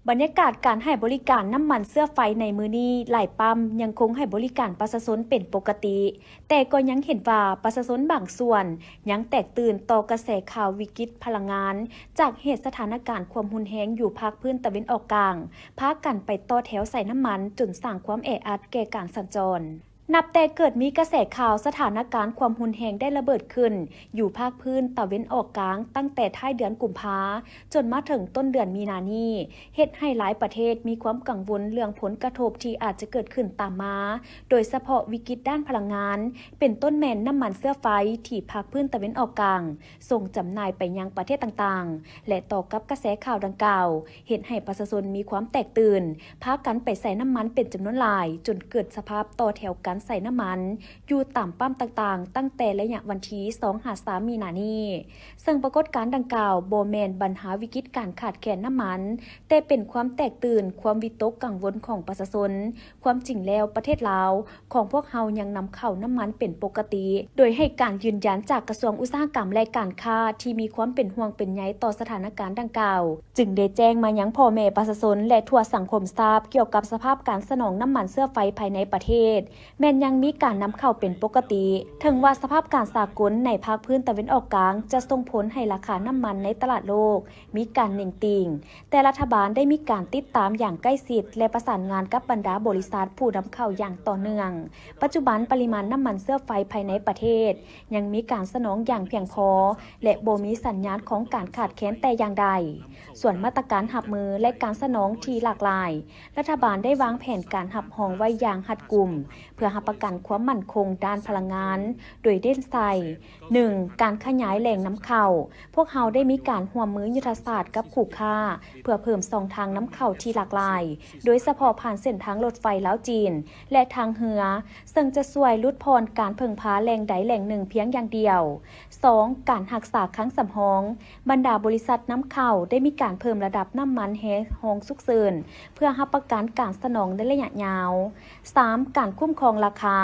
ບັນຍາກາດການໃຫ້ບໍລິການນ້ຳມັນເຊື້ອໄຟໃນມື້ນີ້, ຫຼາຍປ້ຳຍັງຄົງໃຫ້ບໍລິການປະຊາຊົນເປັນປົກກະຕິ, ແຕ່ກໍຍັງເຫັນວ່າປະຊາຊົນບາງສ່ວນຍັງແຕກຕື່ນຕໍ່ກະແສຂ່າວວິກິດພະລັງງານ ຈາກເຫດສະຖານະການຄວາມຮຸນແຮງຢູ່ພາກພື້ນຕາເວັນອອກກາງ, ພາກັນໄປຕໍ່ແຖວໃສ່ນ້ຳມັນ ຈົນສ້າງຄວາມແອອັດແກ່ການສັນຈອນ. ນັບແຕ່ເກີດມີກະແສຂ່າວສະຖານະການຄວາມຮຸນແຮງໄດ້ລະເບີດຂຶ້ນຢູ່ພາກພື້ນຕາເວັນອອກກາງ ຕັ້ງແຕ່ທ້າຍເດືອນກຸມພາ ຈົນມາເຖິງຕົ້ນເດືອນມີນານີ້, ເຮັດໃຫ້ຫຼາຍປະເທດມີຄວາມກັງວົນເລື່ອງຜົນກະທົບທີ່ອາດຈະເກີດຂຶ້ນຕາມມາ, ໂດຍສະເພາະວິກິດດ້ານພະລັງງານ, ເປັນຕົ້ນແມ່ນນ້ຳມັນເຊື້ອໄຟທີ່ພາກພື້ນຕາເວັນອອກກາງ ສົ່ງຈຳໜ່າຍໄປຍັງປະເທດຕ່າງໆ ແລະ ຕໍ່ກັບກະແສຂ່າວດັ່ງກ່າວ ເຮັດໃຫ້ປະຊາຊົນມີຄວາມແຕກຕື່ນ, ພາກັນໄປໃສ່ນ້ຳມັນເປັນຈຳນວນຫຼາຍ, ຈົນເກີດສະພາບຕໍ່ແຖວກັນໃສ່ນ້ຳມັນຢູ່ຕາມປ້ຳຕ່າງໆ ຕັ້ງແຕ່ໄລຍະວັນທີສອງຫາສາມມີນານີ້. ເຊິ່ງປາກົດການດັ່ງກ່າວບໍ່ແມ່ນບັນຫາວິກິດການຂາດແຄນນ້ຳມັນ, ແຕ່ເປັນຄວາມແຕກຕື່ນ, ຄວາມວິຕົກກັງວົນຂອງປະຊາຊົນ. ຄວາມຈິງແລ້ວ, ປະເທດລາວຂອງພວກເຮົາຍັງນຳເຂົ້ານ້ຳມັນເປັນປົກກະຕິ, ໂດຍໃຫ້ການຢືນຢັນຈາກກະຊວງອຸດສາຫະກຳ ແລະ ການຄ້າ ທີ່ມີຄວາມເປັນຫ່ວງເປັນໃຍຕໍ່ສະຖານະການດັ່ງກ່າວ, ຈຶ່ງໄດ້ແຈ້ງມາຍັງພໍ່ແມ່ປະຊາຊົນ ແລະ ທົ່ວສັງຄົມຊາບ ກ່ຽວກັບສະພາບການສະໜອງນ້ຳມັນເຊື້ອໄຟພາຍໃນປະເທດ ແມ່ນຍັງມີການນຳເຂົ້າເປັນປົກກະຕິ. ເຖິງວ່າສະພາບການສາກົນໃນພາກພື້ນຕາເວັນອອກກາງ ຈະສົ່ງຜົນໃຫ້ລາຄານ້ຳມັນໃນຕະຫຼາດໂລກ ມີການເໜັງຕີງ, ແຕ່ລັດຖະບານໄດ້ມີການຕິດຕາມຢ່າງໃກ້ຊິດ ແລະ ປະສານງານກັບບັນດາບໍລິສັດຜູ້ນຳເຂົ້າຢ່າງຕໍ່ເນື່ອງ. ປັດຈຸບັນປະລິມານນ້ຳມັນເຊື້ອໄຟພາຍໃນປະເທດຍັງມີການສະໜອງຢ່າງພຽງພໍ ແລະ ບໍ່ມີສັນຍານຂອງການຂາດແຄນແຕ່ຢ່າງໃດ. ສ່ວນມາດຕະການຮັບມື ແລະ ການສະໜອງທີ່ຫຼາກຫຼາຍ, ລັດຖະບານໄດ້ວາງແຜນການຮັບຮອງໄວ້ຢ່າງຮັດກຸມ ເພື່ອຮັບປະກັນຄວາມໝັ້ນຄົງດ້ານພະລັງງານ, ໂດຍເນັ້ນໃສ່ ໜຶ່ງ ການຂະຫຍາຍແຫຼ່ງນຳເຂົ້າ. ພວກເຮົາໄດ້ມີການຮ່ວມມືຍຸດທະສາດກັບຄູ່ຄ້າ ເພື່ອເພີ່ມຊ່ອງທາງນຳເຂົ້າທີ່ຫຼາກຫຼາຍ, ໂດຍສະເພາະຜ່ານເສັ້ນທາງລົດໄຟລາວ-ຈີນ ແລະ ທາງເຮືອ, ເຊິ່ງຈະຊ່ວຍຫຼຸດຜ່ອນການເພິ່ງພາແຫຼ່ງໃດແຫຼ່ງໜຶ່ງພຽງຢ່າງດຽວ. ສອງ ການຮັກສາຄັງສຳຮອງ. ບັນດາບໍລິສັດນຳເຂົ້າໄດ້ມີການເພີ່ມລະດັບນ້ຳມັນແຮ່ຮອງສຸກເສີນ ເພື່ອຮັບປະກັນການສະໜອງໃນໄລຍະຍາວ. ສາມ ການຄຸ້ມຄອງລາຄາ.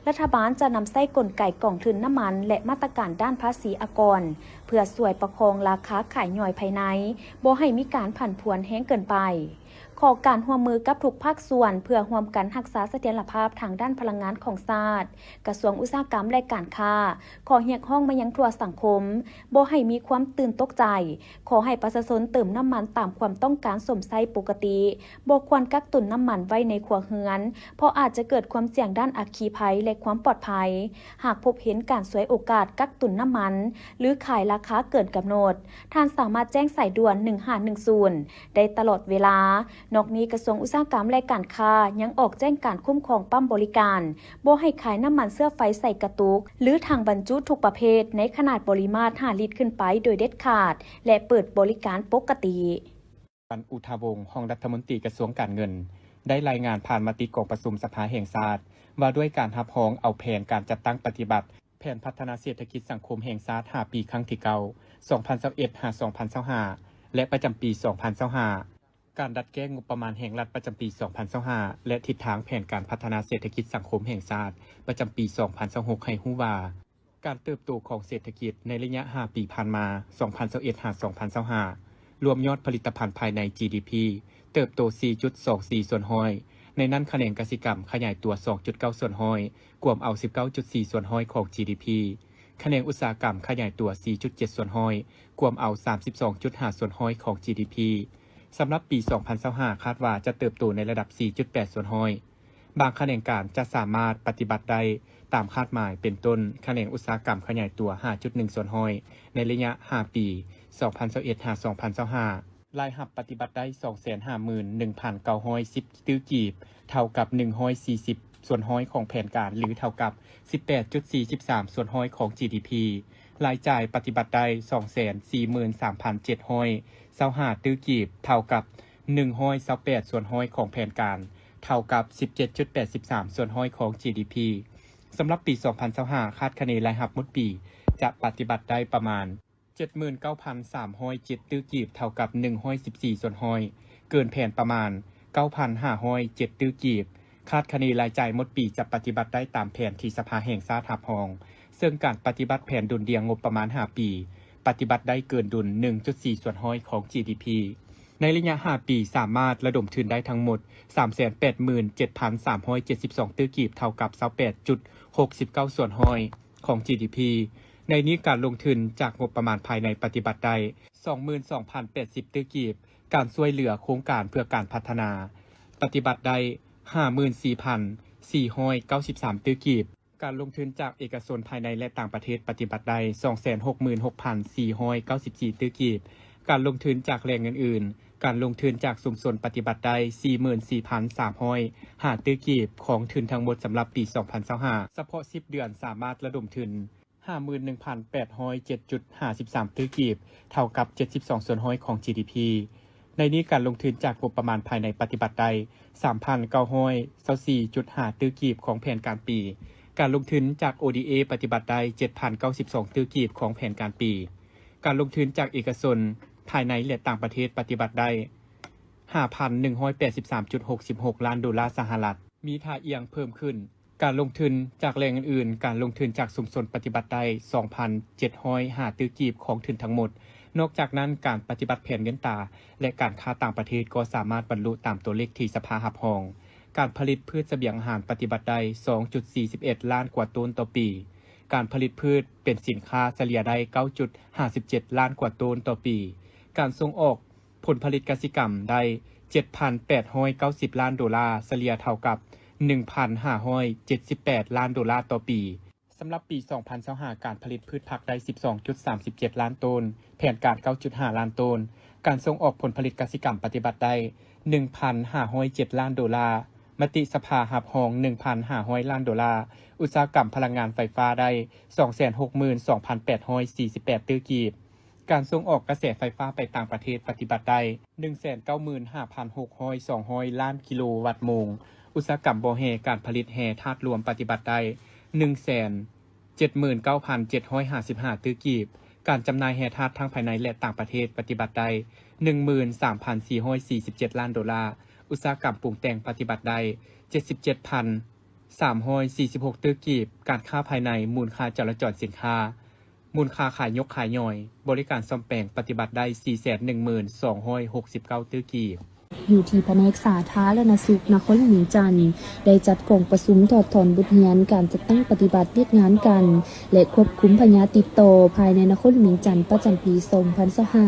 ລັດຖະບານຈະນຳໃຊ້ກົນໄກກອງທຶນນ້ຳມັນ ແລະ ມາດຕະການດ້ານພາສີອາກອນ ເພື່ອຊ່ວຍປະຄອງລາຄາຂາຍຍ່ອຍພາຍໃນ, ບໍ່ໃຫ້ມີການຜັນຜວນແຮງເກີນໄປ. ຂໍການຮ່ວມມືກັບທຸກພາກສ່ວນ ເພື່ອຮ່ວມກັນຮັກສາສະຖຽນລະພາບທາງດ້ານພະລັງງານຂອງຊາດ. ກະຊວງອຸດສາຫະກຳ ແລະ ການຄ້າ ຂໍຮຽກຮ້ອງມາຍັງທົ່ວສັງຄົມ, ບໍ່ໃຫ້ມີຄວາມຕື່ນຕົກໃຈ. ຂໍໃຫ້ປະຊາຊົນເຕີມນ້ຳມັນຕາມຄວາມຕ້ອງການຊົມໃຊ້ປົກກະຕິ, ບໍ່ຄວນກັກຕຸນນ້ຳມັນໄວ້ໃນຄົວເຮືອນ, ເພາະອາດຈະເກີດຄວາມສ່ຽງດ້ານອັກຄີໄພ ແລະ ຄວາມປອດໄພ. ຫາກພົບເຫັນການສວຍໂອກາດກັກຕຸນນ້ຳມັນ ຫຼື ຂາຍລາຄາເກີນກຳນົດ, ທ່ານສາມາດແຈ້ງສາຍດ່ວນ ໜຶ່ງຫ້າໜຶ່ງສູນ ໄດ້ຕະຫຼອດເວລາ. ນອກນີ້, ກະຊວງອຸດສາຫະກຳ ແລະ ການຄ້າ ຍັງອອກແຈ້ງການຄຸ້ມຄອງປ້ຳບໍລິການ, ບໍ່ໃຫ້ຂາຍນ້ຳມັນເຊື້ອໄຟໃສ່ກະຕຸກ ຫຼື ຖັງບັນຈຸທຸກປະເພດ ໃນຂະໜາດປະລິມາດຫ້າລິດຂຶ້ນໄປໂດຍເດັດຂາດ ແລະ ເປີດບໍລິການປົກກະຕິ. ວັນ ອຸທາວົງ ຮອງລັດຖະມົນຕີກະຊວງການເງິນ ໄດ້ລາຍງານຜ່ານມະຕິກອງປະຊຸມສະພາແຫ່ງຊາດ ວ່າດ້ວຍການຮັບຮອງເອົາແຜນການຈັດຕັ້ງປະຕິບັດ ແຜນພັດທະນາເສດຖະກິດສັງຄົມແຫ່ງຊາດຫ້າປີ ຄັ້ງທີເກົ້າ ສອງພັນຊາວເອັດ ຫາ ສອງພັນຊາວຫ້າ ແລະ ປະຈຳປີ ສອງພັນຊາວຫ້າ ການດັດແກ້ງົບປະມານແຫ່ງລັດປະຈຳປີ ສອງພັນຊາວຫ້າ ແລະ ທິດທາງແຜນການພັດທະນາເສດຖະກິດສັງຄົມແຫ່ງຊາດປະຈຳປີ ສອງພັນຊາວຫົກ ໃຫ້ຮູ້ວ່າ ການເຕີບໂຕຂອງເສດຖະກິດໃນໄລຍະຫ້າປີຜ່ານມາ ສອງພັນຊາວເອັດ ຫາ ສອງພັນຊາວຫ້າ ລວມຍອດຜະລິດຕະພັນພາຍໃນ ຈີດີພີ ເຕີບໂຕ ສີ່ຈຸດສອງສີ່ສ່ວນຮ້ອຍ, ໃນນັ້ນຂະແໜງກະສິກຳຂະຫຍາຍຕົວ ສອງຈຸດເກົ້າສ່ວນຮ້ອຍ, ກວມເອົາ ສິບເກົ້າຈຸດສີ່ສ່ວນຮ້ອຍຂອງ ຈີດີພີ, ຂະແໜງອຸດສາຫະກຳຂະຫຍາຍຕົວ ສີ່ຈຸດເຈັດສ່ວນຮ້ອຍ, ກວມເອົາ ສາມສິບສອງຈຸດຫ້າສ່ວນຮ້ອຍຂອງ ຈີດີພີ. ສຳລັບປີ ສອງພັນຊາວຫ້າ ຄາດວ່າຈະເຕີບໂຕໃນລະດັບ ສີ່ຈຸດແປດສ່ວນຮ້ອຍ. ບາງຂະແໜງການຈະສາມາດປະຕິບັດໄດ້ຕາມຄາດໝາຍ, ເປັນຕົ້ນ ຂະແໜງອຸດສາຫະກຳຂະຫຍາຍຕົວ ຫ້າຈຸດໜຶ່ງສ່ວນຮ້ອຍ ໃນໄລຍະຫ້າປີ ສອງພັນຊາວເອັດ ຫາ ສອງພັນຊາວຫ້າ, ລາຍຮັບປະຕິບັດໄດ້ ສອງແສນຫ້າໝື່ນໜຶ່ງພັນເກົ້າຮ້ອຍສິບຕື້ກີບ ເທົ່າກັບ ໜຶ່ງຮ້ອຍສີ່ສິບສ່ວນຮ້ອຍຂອງແຜນການ ຫຼື ເທົ່າກັບ ສິບແປດຈຸດສີ່ສິບສາມສ່ວນຮ້ອຍຂອງ ຈີດີພີ. ລາຍຈ່າຍປະຕິບັດໄດ້ ສອງແສນສີ່ໝື່ນສາມພັນເຈັດຮ້ອຍຊາວຫ້າຕື້ກີບ ເທົ່າກັບ ໜຶ່ງຮ້ອຍຊາວແປດສ່ວນຮ້ອຍຂອງແຜນການ, ເທົ່າກັບ ສິບເຈັດຈຸດແປດສິບສາມສ່ວນຮ້ອຍຂອງ ຈີດີພີ. ສຳລັບປີ ສອງພັນຊາວຫ້າ ຄາດຄະເນລາຍຮັບໝົດປີຈະປະຕິບັດໄດ້ປະມານ ເຈັດໝື່ນເກົ້າພັນສາມຮ້ອຍເຈັດຕື້ກີບ ເທົ່າກັບ ໜຶ່ງຮ້ອຍສິບສີ່ສ່ວນຮ້ອຍ, ເກີນແຜນປະມານ ເກົ້າພັນຫ້າຮ້ອຍເຈັດຕື້ກີບ. ຄາດຄະເນລາຍຈ່າຍໝົດປີຈະປະຕິບັດໄດ້ຕາມແຜນທີ່ສະພາແຫ່ງຊາດຮັບຮອງ, ເຊິ່ງການປະຕິບັດແຜນດຸນດ່ຽງງົບປະມານຫ້າປີ ປະຕິບັດໄດ້ເກີນດຸນ ໜຶ່ງຈຸດສີ່ສ່ວນຮ້ອຍຂອງ ຈີດີພີ. ໃນໄລຍະຫ້າປີ ສາມາດລະດົມທຶນໄດ້ທັງໝົດ ສາມແສນແປດໝື່ນເຈັດພັນສາມຮ້ອຍເຈັດສິບສອງຕື້ກີບ ເທົ່າກັບ ຊາວແປດຈຸດຫົກສິບເກົ້າສ່ວນຮ້ອຍ ຂອງ ຈີດີພີ. ໃນນີ້ການລົງທຶນຈາກງົບປະມານພາຍໃນປະຕິບັດໄດ້ ສອງໝື່ນສອງພັນແປດສິບຕື້ກີບ, ການຊ່ວຍເຫຼືອໂຄງການເພື່ອການພັດທະນາ ປະຕິບັດໄດ້ ຫ້າໝື່ນສີ່ພັນສີ່ຮ້ອຍເກົ້າສິບສາມຕື້ກີບ, ການລົງທຶນຈາກເອກະຊົນພາຍໃນ ແລະ ຕ່າງປະເທດປະຕິບັດໄດ້ ສອງແສນຫົກໝື່ນຫົກພັນສີ່ຮ້ອຍເກົ້າສິບສີ່ຕື້ກີບ, ການລົງທຶນຈາກແຫຼ່ງອື່ນໆ, ການລົງທຶນຈາກຊຸມຊົນປະຕິບັດໄດ້ ສີ່ໝື່ນສີ່ພັນສາມຮ້ອຍຫ້າຕື້ກີບ ຂອງທຶນທັງໝົດສຳລັບປີສອງພັນຊາວຫ້າ ສະເພາະສິບເດືອນສາມາດລະດົມທຶນ ຫ້າໝື່ນໜຶ່ງພັນແປດຮ້ອຍເຈັດຈຸດຫ້າສິບສາມຕື້ກີບ ເທົ່າກັບ ເຈັດສິບສອງສ່ວນຮ້ອຍຂອງ ຈີດີພີ. ໃນນີ້ການລົງທຶນຈາກງົບປະມານພາຍໃນປະຕິບັດໄດ້ ສາມພັນເກົ້າຮ້ອຍຊາວສີ່ຈຸດຫ້າຕື້ກີບຂອງແຜນການປີ, ການລົງທຶນຈາກ ໂອດີເອ ປະຕິບັດໄດ້ ເຈັດພັນເກົ້າສິບສອງຕື້ກີບຂອງແຜນການປີ, ການລົງທຶນຈາກເອກະຊົນພາຍໃນ ແລະ ຕ່າງປະເທດປະຕິບັດໄດ້ ຫ້າພັນໜຶ່ງຮ້ອຍແປດສິບສາມຈຸດຫົກສິບຫົກລ້ານໂດລາສະຫະລັດ ມີທ່າອ່ຽງເພີ່ມຂຶ້ນ. ການລົງທຶນຈາກແຫຼ່ງອື່ນໆ, ການລົງທຶນຈາກຊຸມຊົນປະຕິບັດໄດ້ ສອງພັນເຈັດຮ້ອຍຫ້າຕື້ກີບຂອງທຶນທັງໝົດ. ນອກຈາກນັ້ນ, ການປະຕິບັດແຜນເງິນຕາ ແລະ ການຄ້າຕ່າງປະເທດກໍສາມາດບັນລຸຕາມຕົວເລກທີ່ສະພາຮັບຮອງ. ການຜະລິດພືດສະບຽງອາຫານປະຕິບັດໄດ້ ສອງຈຸດສີ່ສິບເອັດລ້ານກວ່າໂຕນຕໍ່ປີ. ການຜະລິດພືດເປັນສິນຄ້າສະເລ່ຍໄດ້ ເກົ້າຈຸດຫ້າສິບເຈັດລ້ານກວ່າໂຕນຕໍ່ປີ. ການສົ່ງອອກ ຜົນຜະລິດກະສິກຳໄດ້ ເຈັດພັນແປດຮ້ອຍເກົ້າສິບລ້ານໂດລາ, ສະເລ່ຍເທົ່າກັບ ໜຶ່ງພັນຫ້າຮ້ອຍເຈັດສິບແປດລ້ານໂດລາຕໍ່ປີ. ສຳລັບປີສອງພັນຊາວຫ້າ ການຜະລິດພືດຜັກໄດ້ ສິບສອງຈຸດສາມສິບເຈັດລ້ານໂຕນ, ແຜນການ ເກົ້າຈຸດຫ້າລ້ານໂຕນ, ການສົ່ງອອກຜົນຜະລິດກະສິກຳປະຕິບັດໄດ້ ໜຶ່ງພັນຫ້າຮ້ອຍເຈັດລ້ານໂດລາ, ມະຕິສະພາຮັບຮອງ ໜຶ່ງພັນຫ້າຮ້ອຍລ້ານໂດລາ, ອຸດສາຫະກຳພະລັງງານໄຟຟ້າໄດ້ ສອງແສນຫົກໝື່ນສອງພັນແປດຮ້ອຍສີ່ສິບແປດຕື້ກີບ. ການສົ່ງອອກກະແສໄຟຟ້າໄປຕ່າງປະເທດປະຕິບັດໄດ້ ໜຶ່ງແສນເກົ້າໝື່ນຫ້າພັນຫົກຮ້ອຍສອງຮ້ອຍລ້ານກິໂລວັດໂມງ, ອຸດສາຫະກຳບໍ່ແຮ່ ການຜະລິດແຮ່ທາດລວມປະຕິບັດໄດ້ ໜຶ່ງແສນເຈັດໝື່ນເກົ້າພັນເຈັດຮ້ອຍຫ້າສິບຫ້າຕື້ກີບ, ການຈຳໜ່າຍແຮ່ທາດທັງພາຍໃນ ແລະ ຕ່າງປະເທດປະຕິບັດໄດ້ ໜຶ່ງໝື່ນສາມພັນສີ່ຮ້ອຍສີ່ສິບເຈັດລ້ານໂດລາ, ອຸດສາຫະກຳປຸງແຕ່ງປະຕິບັດໄດ້ ເຈັດສິບເຈັດພັນສາມຮ້ອຍສີ່ສິບຫົກຕື້ກີບ, ການຄ້າພາຍໃນ ມູນຄ່າຈະລາຈອນສິນຄ້າ ມູນຄ່າຂາຍຍົກຂາຍຍ່ອຍ, ບໍລິການສ້ອມແປງປະຕິບັດໄດ້ ສີ່ແສນໜຶ່ງໝື່ນສອງຮ້ອຍຫົກສິບເກົ້າຕື້ກີບ. ຢູ່ທີ່ພະແນກສາທາລະນະສຸກນະຄອນຫຼວງວຽງຈັນ ໄດ້ຈັດກອງປະຊຸມຖອດຖອນບົດຮຽນການຈັດຕັ້ງປະຕິບັດວຽກງານກັນ ແລະ ຄວບຄຸມພະຍາດຕິດຕໍ່ພາຍໃນນະຄອນຫຼວງວຽງຈັນປະຈຳປີສອງພັນຊາວຫ້າ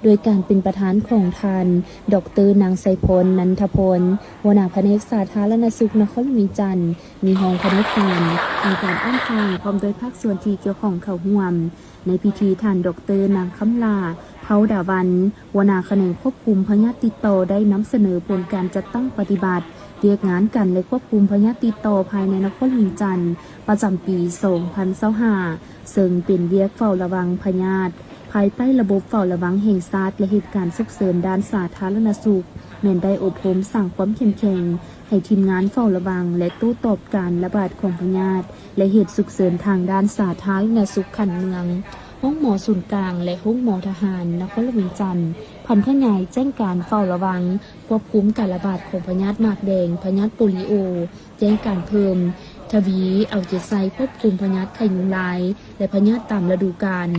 ໂດຍການເປັນປະທານຂອງທ່ານ ດອກເຕີ ນາງໄຊພອນ ນັນທະພອນ ຫົວໜ້າພະແນກສາທາລະນະສຸກນະຄອນຫຼວງວຽງຈັນ, ມີຮອງພະແນກການ, ອົງການອ້ອມຂ້າງ ພ້ອມດ້ວຍພາກສ່ວນທີ່ກ່ຽວຂ້ອງເຂົ້າຮ່ວມ. ໃນພິທີ ທ່ານ ດອກເຕີ ນາງຄຳຫຼ້າ ເພົາດາວັນ ຫົວໜ້າຂະແໜງຄວບຄຸມພະຍາດຕິດຕໍ່ ໄດ້ນຳສະເໜີຜົນການຈັດຕັ້ງປະຕິບັດວຽກງານກັນ ແລະ ຄວບຄຸມພະຍາດຕິດຕໍ່ພາຍໃນນະຄອນຫຼວງວຽງຈັນ ປະຈຳປີສອງພັນຊາວຫ້າ ເຊິ່ງເປັນວຽກເຝົ້າລະວັງພະຍາດ ພາຍໃຕ້ລະບົບເຝົ້າລະວັງແຫ່ງຊາດ ແລະ ເຫດການສຸກເສີນດ້ານສາທາລະນະສຸກ ແມ່ນໄດ້ອົບຮົມສ້າງຄວາມເຂັ້ມແຂງໃຫ້ທີມງານເຝົ້າລະວັງ ແລະ ໂຕ້ຕອບການລະບາດຂອງພະຍາດ ແລະ ເຫດສຸກເສີນທາງດ້ານສາທາລະນະສຸກຂັ້ນເມືອງ, ໂຮງໝໍສູນກາງ ແລະ ໂຮງໝໍທະຫານນະຄອນຫຼວງວຽງຈັນ, ຜັນຂະຫຍາຍແຈ້ງການເຝົ້າລະວັງ ຄວບຄຸມການລະບາດຂອງພະຍາດໝາກແດງ, ພະຍາດໂປລີໂອ, ແຈ້ງການເພີ່ມທະວີເອົາໃຈໃສ່ຄວບຄຸມພະຍາດໄຂ້ຍຸງລາຍ ແລະ ພະຍາດຕາມລະດູການ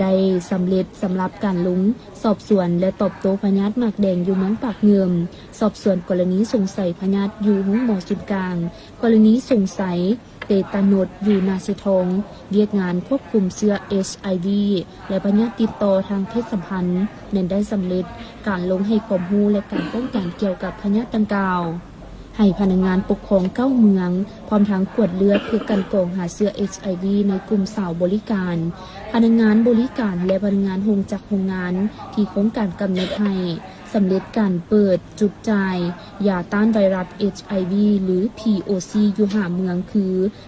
ໄດ້ສຳເລັດສຳລັບການລົງສອບສວນ ແລະ ຕອບໂຕ້ພະຍາດໝາກແດງຢູ່ເມືອງປາກງື່ມ, ສອບສວນກໍລະນີສົງໄສພະຍາດຢູ່ໂຮງໝໍສູນກາງ, ກໍລະນີສົງໄສເຕຕານົດຢູ່ນາເຊທອງ, ວຽກງານຄວບຄຸມເຊື້ອ ເອດຊ໌ ໄອ ວີ ແລະ ພະຍາດຕິດຕໍ່ທາງເພດສຳພັນ ແມ່ນໄດ້ສຳເລັດການລົງໃຫ້ຄວາມຮູ້ ແລະ ການປ້ອງກັນກ່ຽວກັບພະຍາດດັ່ງກ່າວ. ໃຫ້ພະນັກງານປົກຄອງເກົ້າເມືອງ ພ້ອມທັງກວດເລືອດເພື່ອກັ່ນກອງຫາເຊື້ອ ເອດຊ໌ ໄອ ວີ ໃນກຸ່ມສາວບໍລິການ. ພະນັກງານບໍລິການ ແລະ ພະນັກງານໂຮງຈັກໂຮງງານທີ່ໂຄງການກຳນົດໃຫ້ ສຳເລັດການເປີດຈຸດຈ່າຍຢາຕ້ານໄວຣັສ ເອດຊ໌ ໄອ ວີ ຫຼື ພີ ໂອ ຊີ ຢູ່ຫ້າເມືອງ ຄື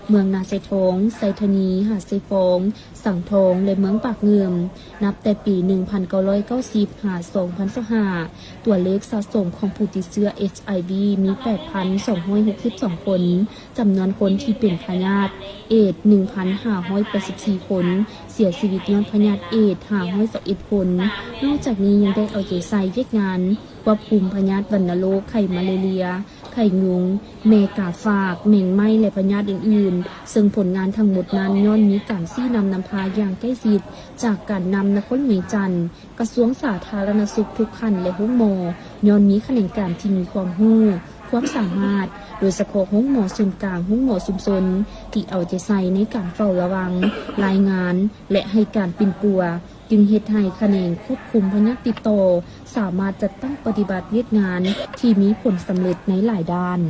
ເມືອງນາຊາຍທອງ, ໄຊທານີ, ຫາດຊາຍຟອງ, ສັງທອງ ແລະ ເມືອງປາກງື່ມ. ນັບແຕ່ປີໜຶ່ງພັນເກົ້າຮ້ອຍເກົ້າສິບ ຫາ ສອງພັນຊາວຫ້າ ຕົວເລກສະສົມຂອງຜູ້ຕິດເຊື້ອ ເອດຊ໌ ໄອ ວີ ມີ ແປດພັນສອງຮ້ອຍຫົກສິບສອງ ຄົນ, ຈຳນວນຄົນທີ່ເປັນພະຍາດເອດສ໌ ໜຶ່ງພັນຫ້າຮ້ອຍແປດສິບສີ່ ຄົນ, ເສຍຊີວິດຍ້ອນພະຍາດເອດສ໌ ຫ້າຮ້ອຍຊາວເອັດ ຄົນ. ນອກຈາກນີ້ຍັງໄດ້ເອົາໃຈໃສ່ວຽກງານ ນ ຄວບຄຸມພະຍາດວັນນະໂລກ, ໄຂ້ມາເລເຣຍ, ໄຂ້ຍຸງ, ແມ່ກາຝາກ, ແມງໄມ້ ແລະ ພະຍາດອື່ນໆ, ເຊິ່ງຜົນງານທັງໝົດນັ້ນຍ້ອນມີການຊີ້ນຳນຳພາຢ່າງໃກ້ຊິດຈາກການນຳນະຄອນຫຼວງວຽງຈັນ, ກະຊວງສາທາລະນະສຸກທຸກຂັ້ນ ແລະ ໂຮງໝໍ, ຍ້ອນມີຂະແໜງການທີ່ມີຄວາມຮູ້, ຄວາມສາມາດ, ໂດຍສະເພາະໂຮງໝໍສູນກາງ, ໂຮງໝໍຊຸມຊົນ ທີ່ເອົາໃຈໃສ່ໃນການເຝົ້າລະວັງ, ລາຍງານ ແລະ ໃຫ້ການປິ່ນປົວ, ຈຶ່ງເຮັດໃຫ້ຂະແໜງຄວບຄຸມພະຍາດຕິດຕໍ່ສາມາດຈັດຕັ້ງປະຕິບັດວຽກງານທີ່ມີຜົນສຳເລັດໃນຫຼາຍດ້ານ.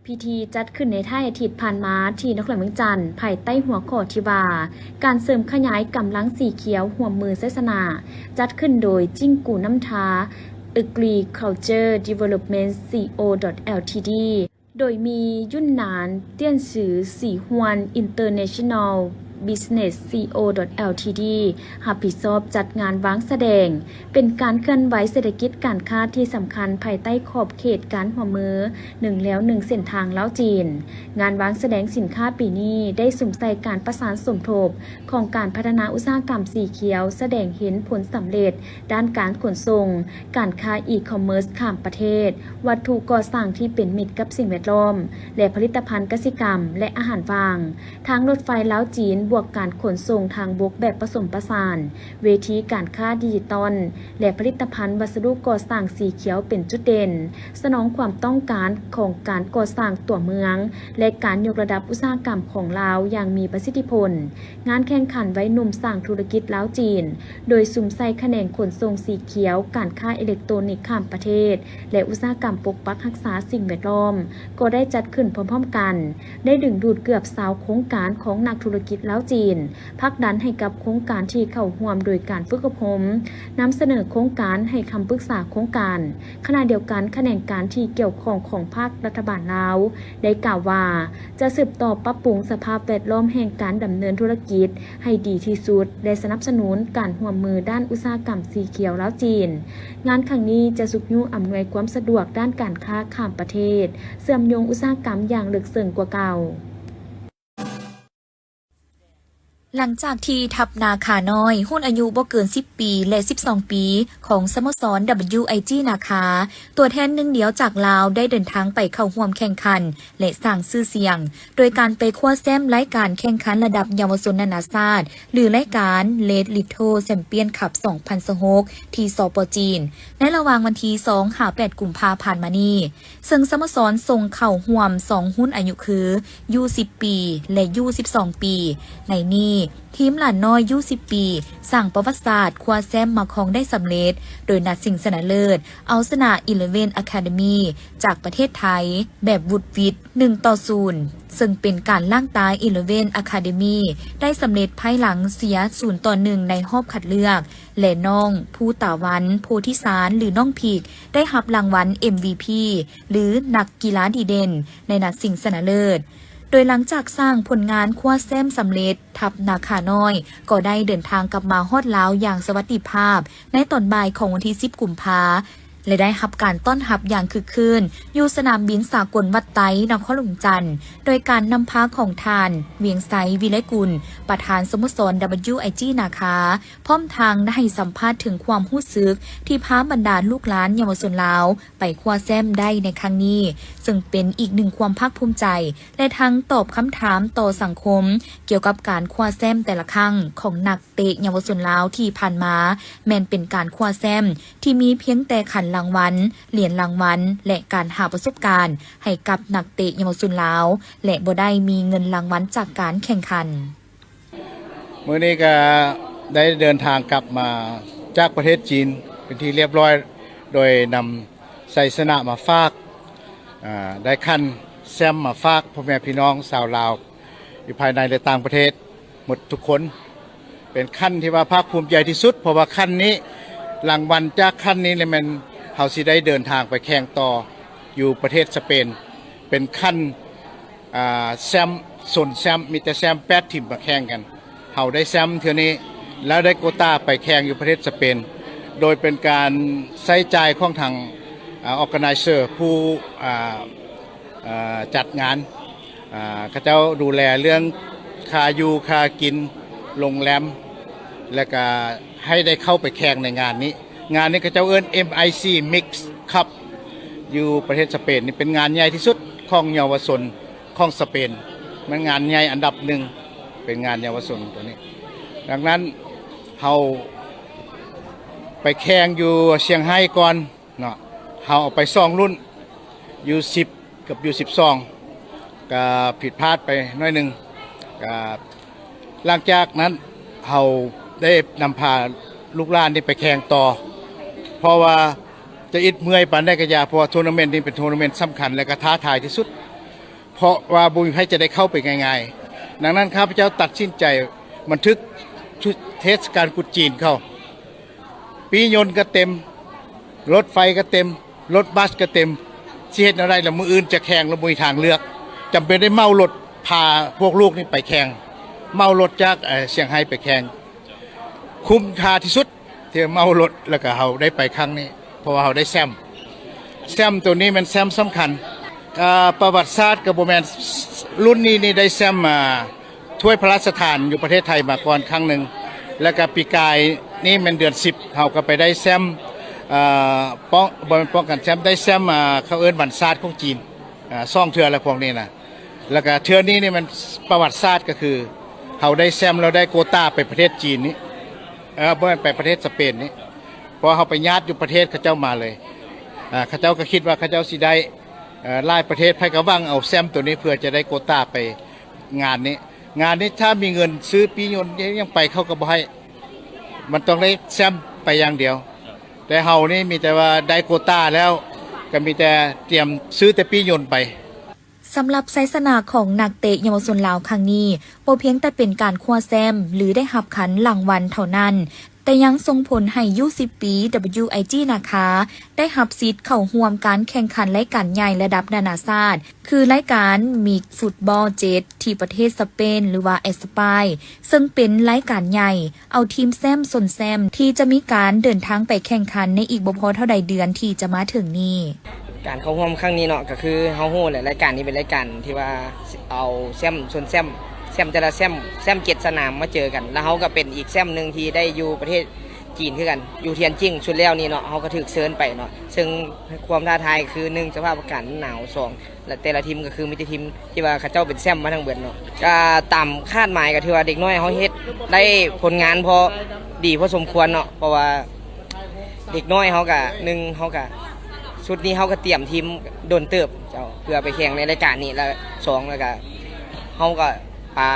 ພິທີຈັດຂຶ້ນໃນທ້າຍອາທິດຜ່ານມາທີ່ນະຄອນຫຼວງວຽງຈັນ ພາຍໃຕ້ຫົວຂໍ້ທີ່ວ່າ ການເສີມຂະຫຍາຍກຳລັງສີຂຽວຮ່ວມມືໄຊຊະນະ, ຈັດຂຶ້ນໂດຍຈິ້ງກູນ້ຳທາ Agriculture Development Co Ltd ໂດຍມີ ຢຸນນານ ຕຽນຊື ສີຮວນ International Business Co Ltd ຮັບຜິດຊອບຈັດງານວາງສະແດງ, ເປັນການເຄື່ອນໄຫວເສດຖະກິດການຄ້າທີ່ສຳຄັນພາຍໃຕ້ຂອບເຂດການຮ່ວມມືໜຶ່ງແລວໜຶ່ງເສັ້ນທາງລາວ-ຈີນ. ງານວາງສະແດງສິນຄ້າປີນີ້ໄດ້ສຸມໃສ່ການປະສານສົມທົບຂອງການພັດທະນາອຸດສາຫະກຳສີຂຽວ, ສະແດງເຫັນຜົນສຳເລັດດ້ານການຂົນສົ່ງ, ການຄ້າ e-commerce ຂ້າມປະເທດ, ວັດຖຸກໍ່ສ້າງທີ່ເປັນມິດກັບສິ່ງແວດລ້ອມ ແລະ ຜະລິດຕະພັນກະສິກຳ ແລະ ອາຫານວ່າງ, ທາງລົດໄຟລາວ-ຈີນ ບວກການຂົນສົ່ງທາງບົກແບບປະສົມປະສານ, ເວທີການຄ້າດິຈິຕອນ ແລະ ຜະລິດຕະພັນວັດສະດຸກໍ່ສ້າງສີຂຽວເປັນຈຸດເດັ່ນ, ສະໜອງຄວາມຕ້ອງການຂອງການກໍ່ສ້າງຕົວເມືອງ ແລະ ການຍົກລະດັບອຸດສາຫະກຳຂອງລາວຢ່າງມີປະສິດທິຜົນ. ງານແຂ່ງຂັນໄວໜຸ່ມສ້າງທຸລະກິດລາວ-ຈີນ ໂດຍສຸມໃສ່ຂະແໜງຂົນສົ່ງສີຂຽວ, ການຄ້າອີເລັກໂຕນິກຂ້າມປະເທດ ແລະ ອຸດສາຫະກຳປົກປັກຮັກສາສິ່ງແວດລ້ອມ ກໍໄດ້ຈັດຂຶ້ນພ້ອມໆກັນ, ໄດ້ດຶງດູດເກືອບຊາວໂຄງການຂອງນັກທຸລະກິດລາວ-ຈີນ, ຜັກດັນໃຫ້ກັບໂຄງການທີ່ເຂົ້າຮ່ວມໂດຍການຝຶກອົບຮົມ, ນຳສະເໜີໂຄງການໃຫ້ຄຳປຶກສາໂຄງການ. ຂະນະດຽວກັນ, ຂະແໜງການທີ່ກ່ຽວຂ້ອງຂອງພາກລັດຖະບານລາວ ໄດ້ກ່າວວ່າ ຈະສືບຕໍ່ປັບປຸງສະພາບແວດລ້ອມແຫ່ງການດຳເນີນທຸລະກິດໃຫ້ດີທີ່ສຸດ ແລະ ສະໜັບສະໜູນການຮ່ວມມືດ້ານອຸດສາຫະກຳສີຂຽວລາວ-ຈີນ. ງານຄັ້ງນີ້ຈະຊຸກຍູ້ອຳນວຍຄວາມສະດວກດ້ານການຄ້າຂ້າມປະເທດ, ເຊື່ອມໂຍງອຸດສາຫະກຳຢ່າງເລິກເຊິ່ງກວ່າເກົ່າ. ຫຼັງຈາກທີ່ທັບນາຄານ້ອຍ ຮຸ່ນອາຍຸບໍ່ເກີນສິບປີ ແລະ ສິບສອງປີ ຂອງສະໂມສອນ WIG ນາຄາ ຕົວແທນໜຶ່ງດຽວຈາກລາວ ໄດ້ເດີນທາງໄປເຂົ້າຮ່ວມແຂ່ງຂັນ ແລະ ສ້າງຊື່ສຽງ ໂດຍການໄປຄວ້າແຊ້ມລາຍການແຂ່ງຂັນລະດັບເຍົາວະຊົນນານາຊາດ ຫຼື ລາຍການ Red Little Champion Cup ສອງພັນຊາວຫົກ ທີ່ ສປ ຈີນ ໃນລະຫວ່າງວັນທີສອງ ຫາ ແປດ ກຸມພາ ຜ່ານມານີ້. ເຊິ່ງສະໂມສອນສົ່ງເຂົ້າຮ່ວມສອງຮຸ່ນອາຍຸຄື ຢູສິບປີ ແລະ ຢູສິບສອງປີ. ໃນນີ້, ທີມຫຼານນ້ອຍຢູສິບປີ ສ້າງປະຫວັດສາດຄວ້າແຊ້ມມາຄອງໄດ້ສຳເລັດ ໂດຍນັດຊິງຊະນະເລີດ ເອົາຊະນະ Eleven Academy ຈາກປະເທດໄທ ແບບຫວຸດຫວິດ ໜຶ່ງຕໍ່ສູນ ເຊິ່ງເປັນການລ້າງຕາ Eleven Academy ໄດ້ສຳເລັດ ພາຍຫຼັງເສຍ ສູນຕໍ່ໜຶ່ງ ໃນຮອບຄັດເລືອກ ແລະ ນ້ອງ ພູຕາວັນ ໂພທິສານ ຫຼື ນ້ອງພິກ ໄດ້ຮັບລາງວັນ ເອັມວີພີ ຫຼື ນັກກິລາດີເດັ່ນ ໃນນັດຊິງຊະນະເລີດ. ໂດຍຫຼັງຈາກສ້າງຜົນງານຄວ້າແຊ້ມສຳເລັດ, ທັບນາຄານ້ອຍ ກໍໄດ້ເດີນທາງກັບມາຮອດລາວຢ່າງສະຫວັດດີພາບ ໃນຕອນບ່າຍຂອງວັນທີສິບ ກຸມພາ ແລະ ໄດ້ຮັບການຕ້ອນຮັບຢ່າງຄຶກຄື້ນ ຢູ່ສະໜາມບິນສາກົນວັດໄຕ ນະຄອນຫຼວງວຽງຈັນ ໂດຍການນຳພາຂອງທ່ານ ວຽງໄຊ ວິໄລກຸນ ປະທານສະໂມສອນ WIG ນາຄາ ພ້ອມທັງໄດ້ໃຫ້ສຳພາດເຖິງຄວາມຮູ້ສຶກທີ່ພາບັນດາລູກຫຼານເຍົາວະຊົນລາວໄປຄວ້າແຊ້ມໄດ້ໃນຄັ້ງນີ້, ເຊິ່ງເປັນອີກໜຶ່ງຄວາມພາກພູມໃຈ ແລະ ທັງຕອບຄຳຖາມຕໍ່ສັງຄົມກ່ຽວກັບການຄວ້າແຊ້ມແຕ່ລະຄັ້ງຂອງນັກເຕະເຍົາວະຊົນລາວທີ່ຜ່ານມາ ແມ່ນເປັນການຄວ້າແຊ້ມທີ່ມີພຽງແຕ່ຂັນລາງວັນ, ຫຼຽນລາງວັນ ແລະ ການຫາປະສົບການໃຫ້ກັບນັກເຕະເຍົາວະຊົນລາວ ແລະ ບໍ່ໄດ້ມີເງິນລາງວັນຈາກການແຂ່ງຂັນ. ມື້ນີ້ກໍໄດ້ເດີນທາງກັບມາຈາກປະເທດຈີນເປັນທີ່ລຽບຮ້ອຍ ໂດຍນຳໄຊຊະນະມາຝາກ, ອາ, ໄດ້ຂັນແຊ້ມມາຝາກພໍ່ແມ່ພີ່ນ້ອງຊາວລາວຢູ່ພາຍໃນ ແລະ ຕ່າງປະເທດໝົດທຸກຄົນ. ເປັນຂັ້ນທີ່ວ່າພາກພູມໃຈທີ່ສຸດ, ເພາະວ່າຂັ້ນນີ້, ລາງວັນຈາກຂັ້ນນີ້ແຫຼະແມ່ນເຮົາຊິໄດ້ເດີນທາງໄປແຂ່ງຕໍ່ຢູ່ປະເທດສະເປນ. ເປັນຂັ້ນ ອາ ແຊ້ມ ໂຊນແຊ້ມ ມີແຕ່ແຊ້ມແປດທີມມາແຂ່ງກັນ. ເຮົາໄດ້ແຊ້ມເທື່ອນີ້ ແລ້ວໄດ້ໂກຕາໄປແຂ່ງຢູ່ປະເທດສະເປນ, ໂດຍເປັນການໃຊ້ຈ່າຍຂອງທາງ ອາ organizer ຜູ້ ອາ ອາ ຈັດງານ. ອາ ເຂົາເຈົ້າດູແລເລື່ອງຄ່າຢູ່ຄ່າກິນ ໂຮງແຮມ ແລ້ວກະໃຫ້ໄດ້ເຂົ້າໄປແຂ່ງໃນງານນີ້. ງານນີ້ເຂົາເຈົ້າເອີ້ນ ເອັມໄອຊີ Mix Cup ຢູ່ປະເທດສະເປນ. ນີ້ເປັນງານໃຫຍ່ທີ່ສຸດຂອງເຍົາວະຊົນຂອງສະເປນ. ມັນງານໃຫຍ່ອັນດັບໜຶ່ງ, ເປັນງານເຍົາວະຊົນຕົວນີ້. ດັ່ງນັ້ນ ເຮົາໄປແຂ່ງຢູ່ຊຽງໄຮ້ກ່ອນເນາະ, ເຮົາເອົາໄປສອງລຸ້ນ ຢູສິບ ກັບ ຢູສິບສອງ ກະຜິດພາດໄປໜ້ອຍໜຶ່ງ. ກະຫຼັງຈາກນັ້ນ ເຮົາໄດ້ນຳພາລູກຫຼານນີ້ໄປແຂ່ງຕໍ່ ເພາະວ່າຈະອິດເມື່ອຍປານໃດກະຢ່າ, ເພາະວ່າໂທນາເມັນນີ້ເປັນໂທນາເມັນສຳຄັນ ແລະກະທ້າທາຍທີ່ສຸດ, ເພາະວ່າບໍ່ມີໃຜຈະໄດ້ເຂົ້າໄປງ່າຍໆ. ດັ່ງນັ້ນ ຂ້າພະເຈົ້າຕັດສິນໃຈບັນທຶກເທດສະການກຸດຈີນເຂົາ. ປີ້ຍົນກະເຕັມ, ລົດໄຟກະເຕັມ, ລົດບັສກະເຕັມ, ຊິເຮັດແນວໃດລະ? ມື້ອື່ນຈະແຂ່ງລະບໍ່ມີທາງເລືອກ, ຈຳເປັນໄດ້ເໝົາລົດພາພວກລູກນີ້ໄປແຂ່ງ, ເໝົາລົດຈາກ ເອີ ຊຽງໄຮ້ໄປແຂ່ງ. ຄຸ້ມຄ່າທີ່ສຸດທີ່ເໝົາລົດ ລະກະເຮົາໄດ້ໄປຄັ້ງນີ້ ເພາະວ່າເຮົາໄດ້ແຊ້ມ. ແຊ້ມໂຕນີ້ແມ່ນແຊ້ມສຳຄັນ, ອາ ປະຫວັດສາດກະບໍ່ແມ່ນ, ລຸ້ນນີ້ນີ້ໄດ້ແຊ້ມ ອາ ຖ້ວຍພະລາຊະທານຢູ່ປະເທດໄທມາກ່ອນຄັ້ງໜຶ່ງ, ແລ້ວກະປີກາຍນີ້ແມ່ນເດືອນສິບ ເຮົາກະໄປໄດ້ແຊ້ມ ເອີ ປ້ອງ ບໍ່ແມ່ນປ້ອງກັນແຊ້ມ, ໄດ້ແຊ້ມ ເຂົາເອີ້ນວັນຊາດຂອງຈີນ ອາ ສອງເທື່ອແລ້ວພວກນີ້ນະ. ແລ້ວກະເທື່ອນີ້ນີ້ແມ່ນປະຫວັດສາດ ກະຄືເຮົາໄດ້ແຊ້ມແລ້ວໄດ້ໂກຕາໄປປະເທດຈີນນີ້ ເອີ ບໍ່ແມ່ນ ໄປປະເທດສະເປນນີ້, ເພາະເຮົາໄປຍາດຢູ່ປະເທດເຂົາເຈົ້າມາເລີຍ. ອາ ເຂົາເຈົ້າກະຄິດວ່າເຂົາເຈົ້າຊິໄດ້ ເອີ ຫຼາຍປະເທດ ໃຜກະຫວັງເອົາແຊ້ມໂຕນີ້ເພື່ອຈະໄດ້ໂກຕາໄປງານນີ້. ງານນີ້ຖ້າມີເງິນຊື້ປີ້ຍົນຫຍັງໄປເຂົາກະບໍ່ໃຫ້, ມັນຕ້ອງໄດ້ແຊ້ມໄປຢ່າງດຽວ. ແຕ່ເຮົານີ້ມີແຕ່ວ່າໄດ້ໂກຕາແລ້ວ ກະມີແຕ່ຕຽມຊື້ແຕ່ປີ້ຍົນໄປ. ສຳລັບໄຊຊະນະຂອງນັກເຕະເຍົາວະຊົນລາວຄັ້ງນີ້ ບໍ່ພຽງແຕ່ເປັນການຄວ້າແຊ້ມ ຫຼື ໄດ້ຮັບຂັນລາງວັນເທົ່ານັ້ນ, ແຕ່ຍັງສົ່ງຜົນໃຫ້ ຢູສິບປີ WIG ນາຄາ ໄດ້ຮັບສິດເຂົ້າຮ່ວມການແຂ່ງຂັນລາຍການໃຫຍ່ລະດັບນານາຊາດ ຄືລາຍການ Mix Football ເຈັດ ທີ່ປະເທດສະເປນ ຫຼືວ່າ España ເຊິ່ງເປັນລາຍການໃຫຍ່ ເອົາທີມແຊ້ມຊົນແຊ້ມ ທີ່ຈະມີການເດີນທາງໄປແຂ່ງຂັນໃນອີກບໍ່ພໍເທົ່າໃດເດືອນທີ່ຈະມາເຖິງນີ້. ການເຂົ້າຮ່ວມຄັ້ງນີ້ເນາະ ກະຄືເຮົາຮູ້ແຫຼະ ລາຍການນີ້ເປັນລາຍການທີ່ວ່າເອົາແຊ້ມຊົນແຊ້ມ ແຊ້ມແຕ່ລະແຊ້ມ ແຊ້ມເຈັດສະໜາມມາເຈີກັນ ລະເຮົາກະເປັນອີກແຊ້ມໜຶ່ງທີ່ໄດ້ຢູ່ປະເທດຈີນຄືກັນ ຢູ່ທຽນຈິງ. ຊຸດແລ້ວນີ້ເນາະ ເຮົາກະຖືກເຊີນໄປເນາະ, ເຊິ່ງຄວາມທ້າທາຍຄື ໜຶ່ງ ສະພາບອາກາດໜາວ, ສອງ ແລະ ແຕ່ລະທີມກະຄືມີແຕ່ທີມທີ່ວ່າເຂົາເຈົ້າເປັນແຊ້ມມາທັງເບິດເນາະ. ກະຕາມຄາດໝາຍກະຖືວ່າເດັກນ້ອຍເຮົາເຮັດໄດ້ຜົນງານພໍດີພໍສົມຄວນເນາະ, ເພາະວ່າເດັກນ້ອຍເຮົາກະ ໜຶ່ງ ເຮົາກະ ຊຸດນີ້ເຮົາກະຕຽມທີມດົນເຕີບເຈົ້າ ເພື່ອໄປແຂ່ງໃນລາຍການນີ້ ລະ ສອງ ລະກະ ເຮົາກະ ອາ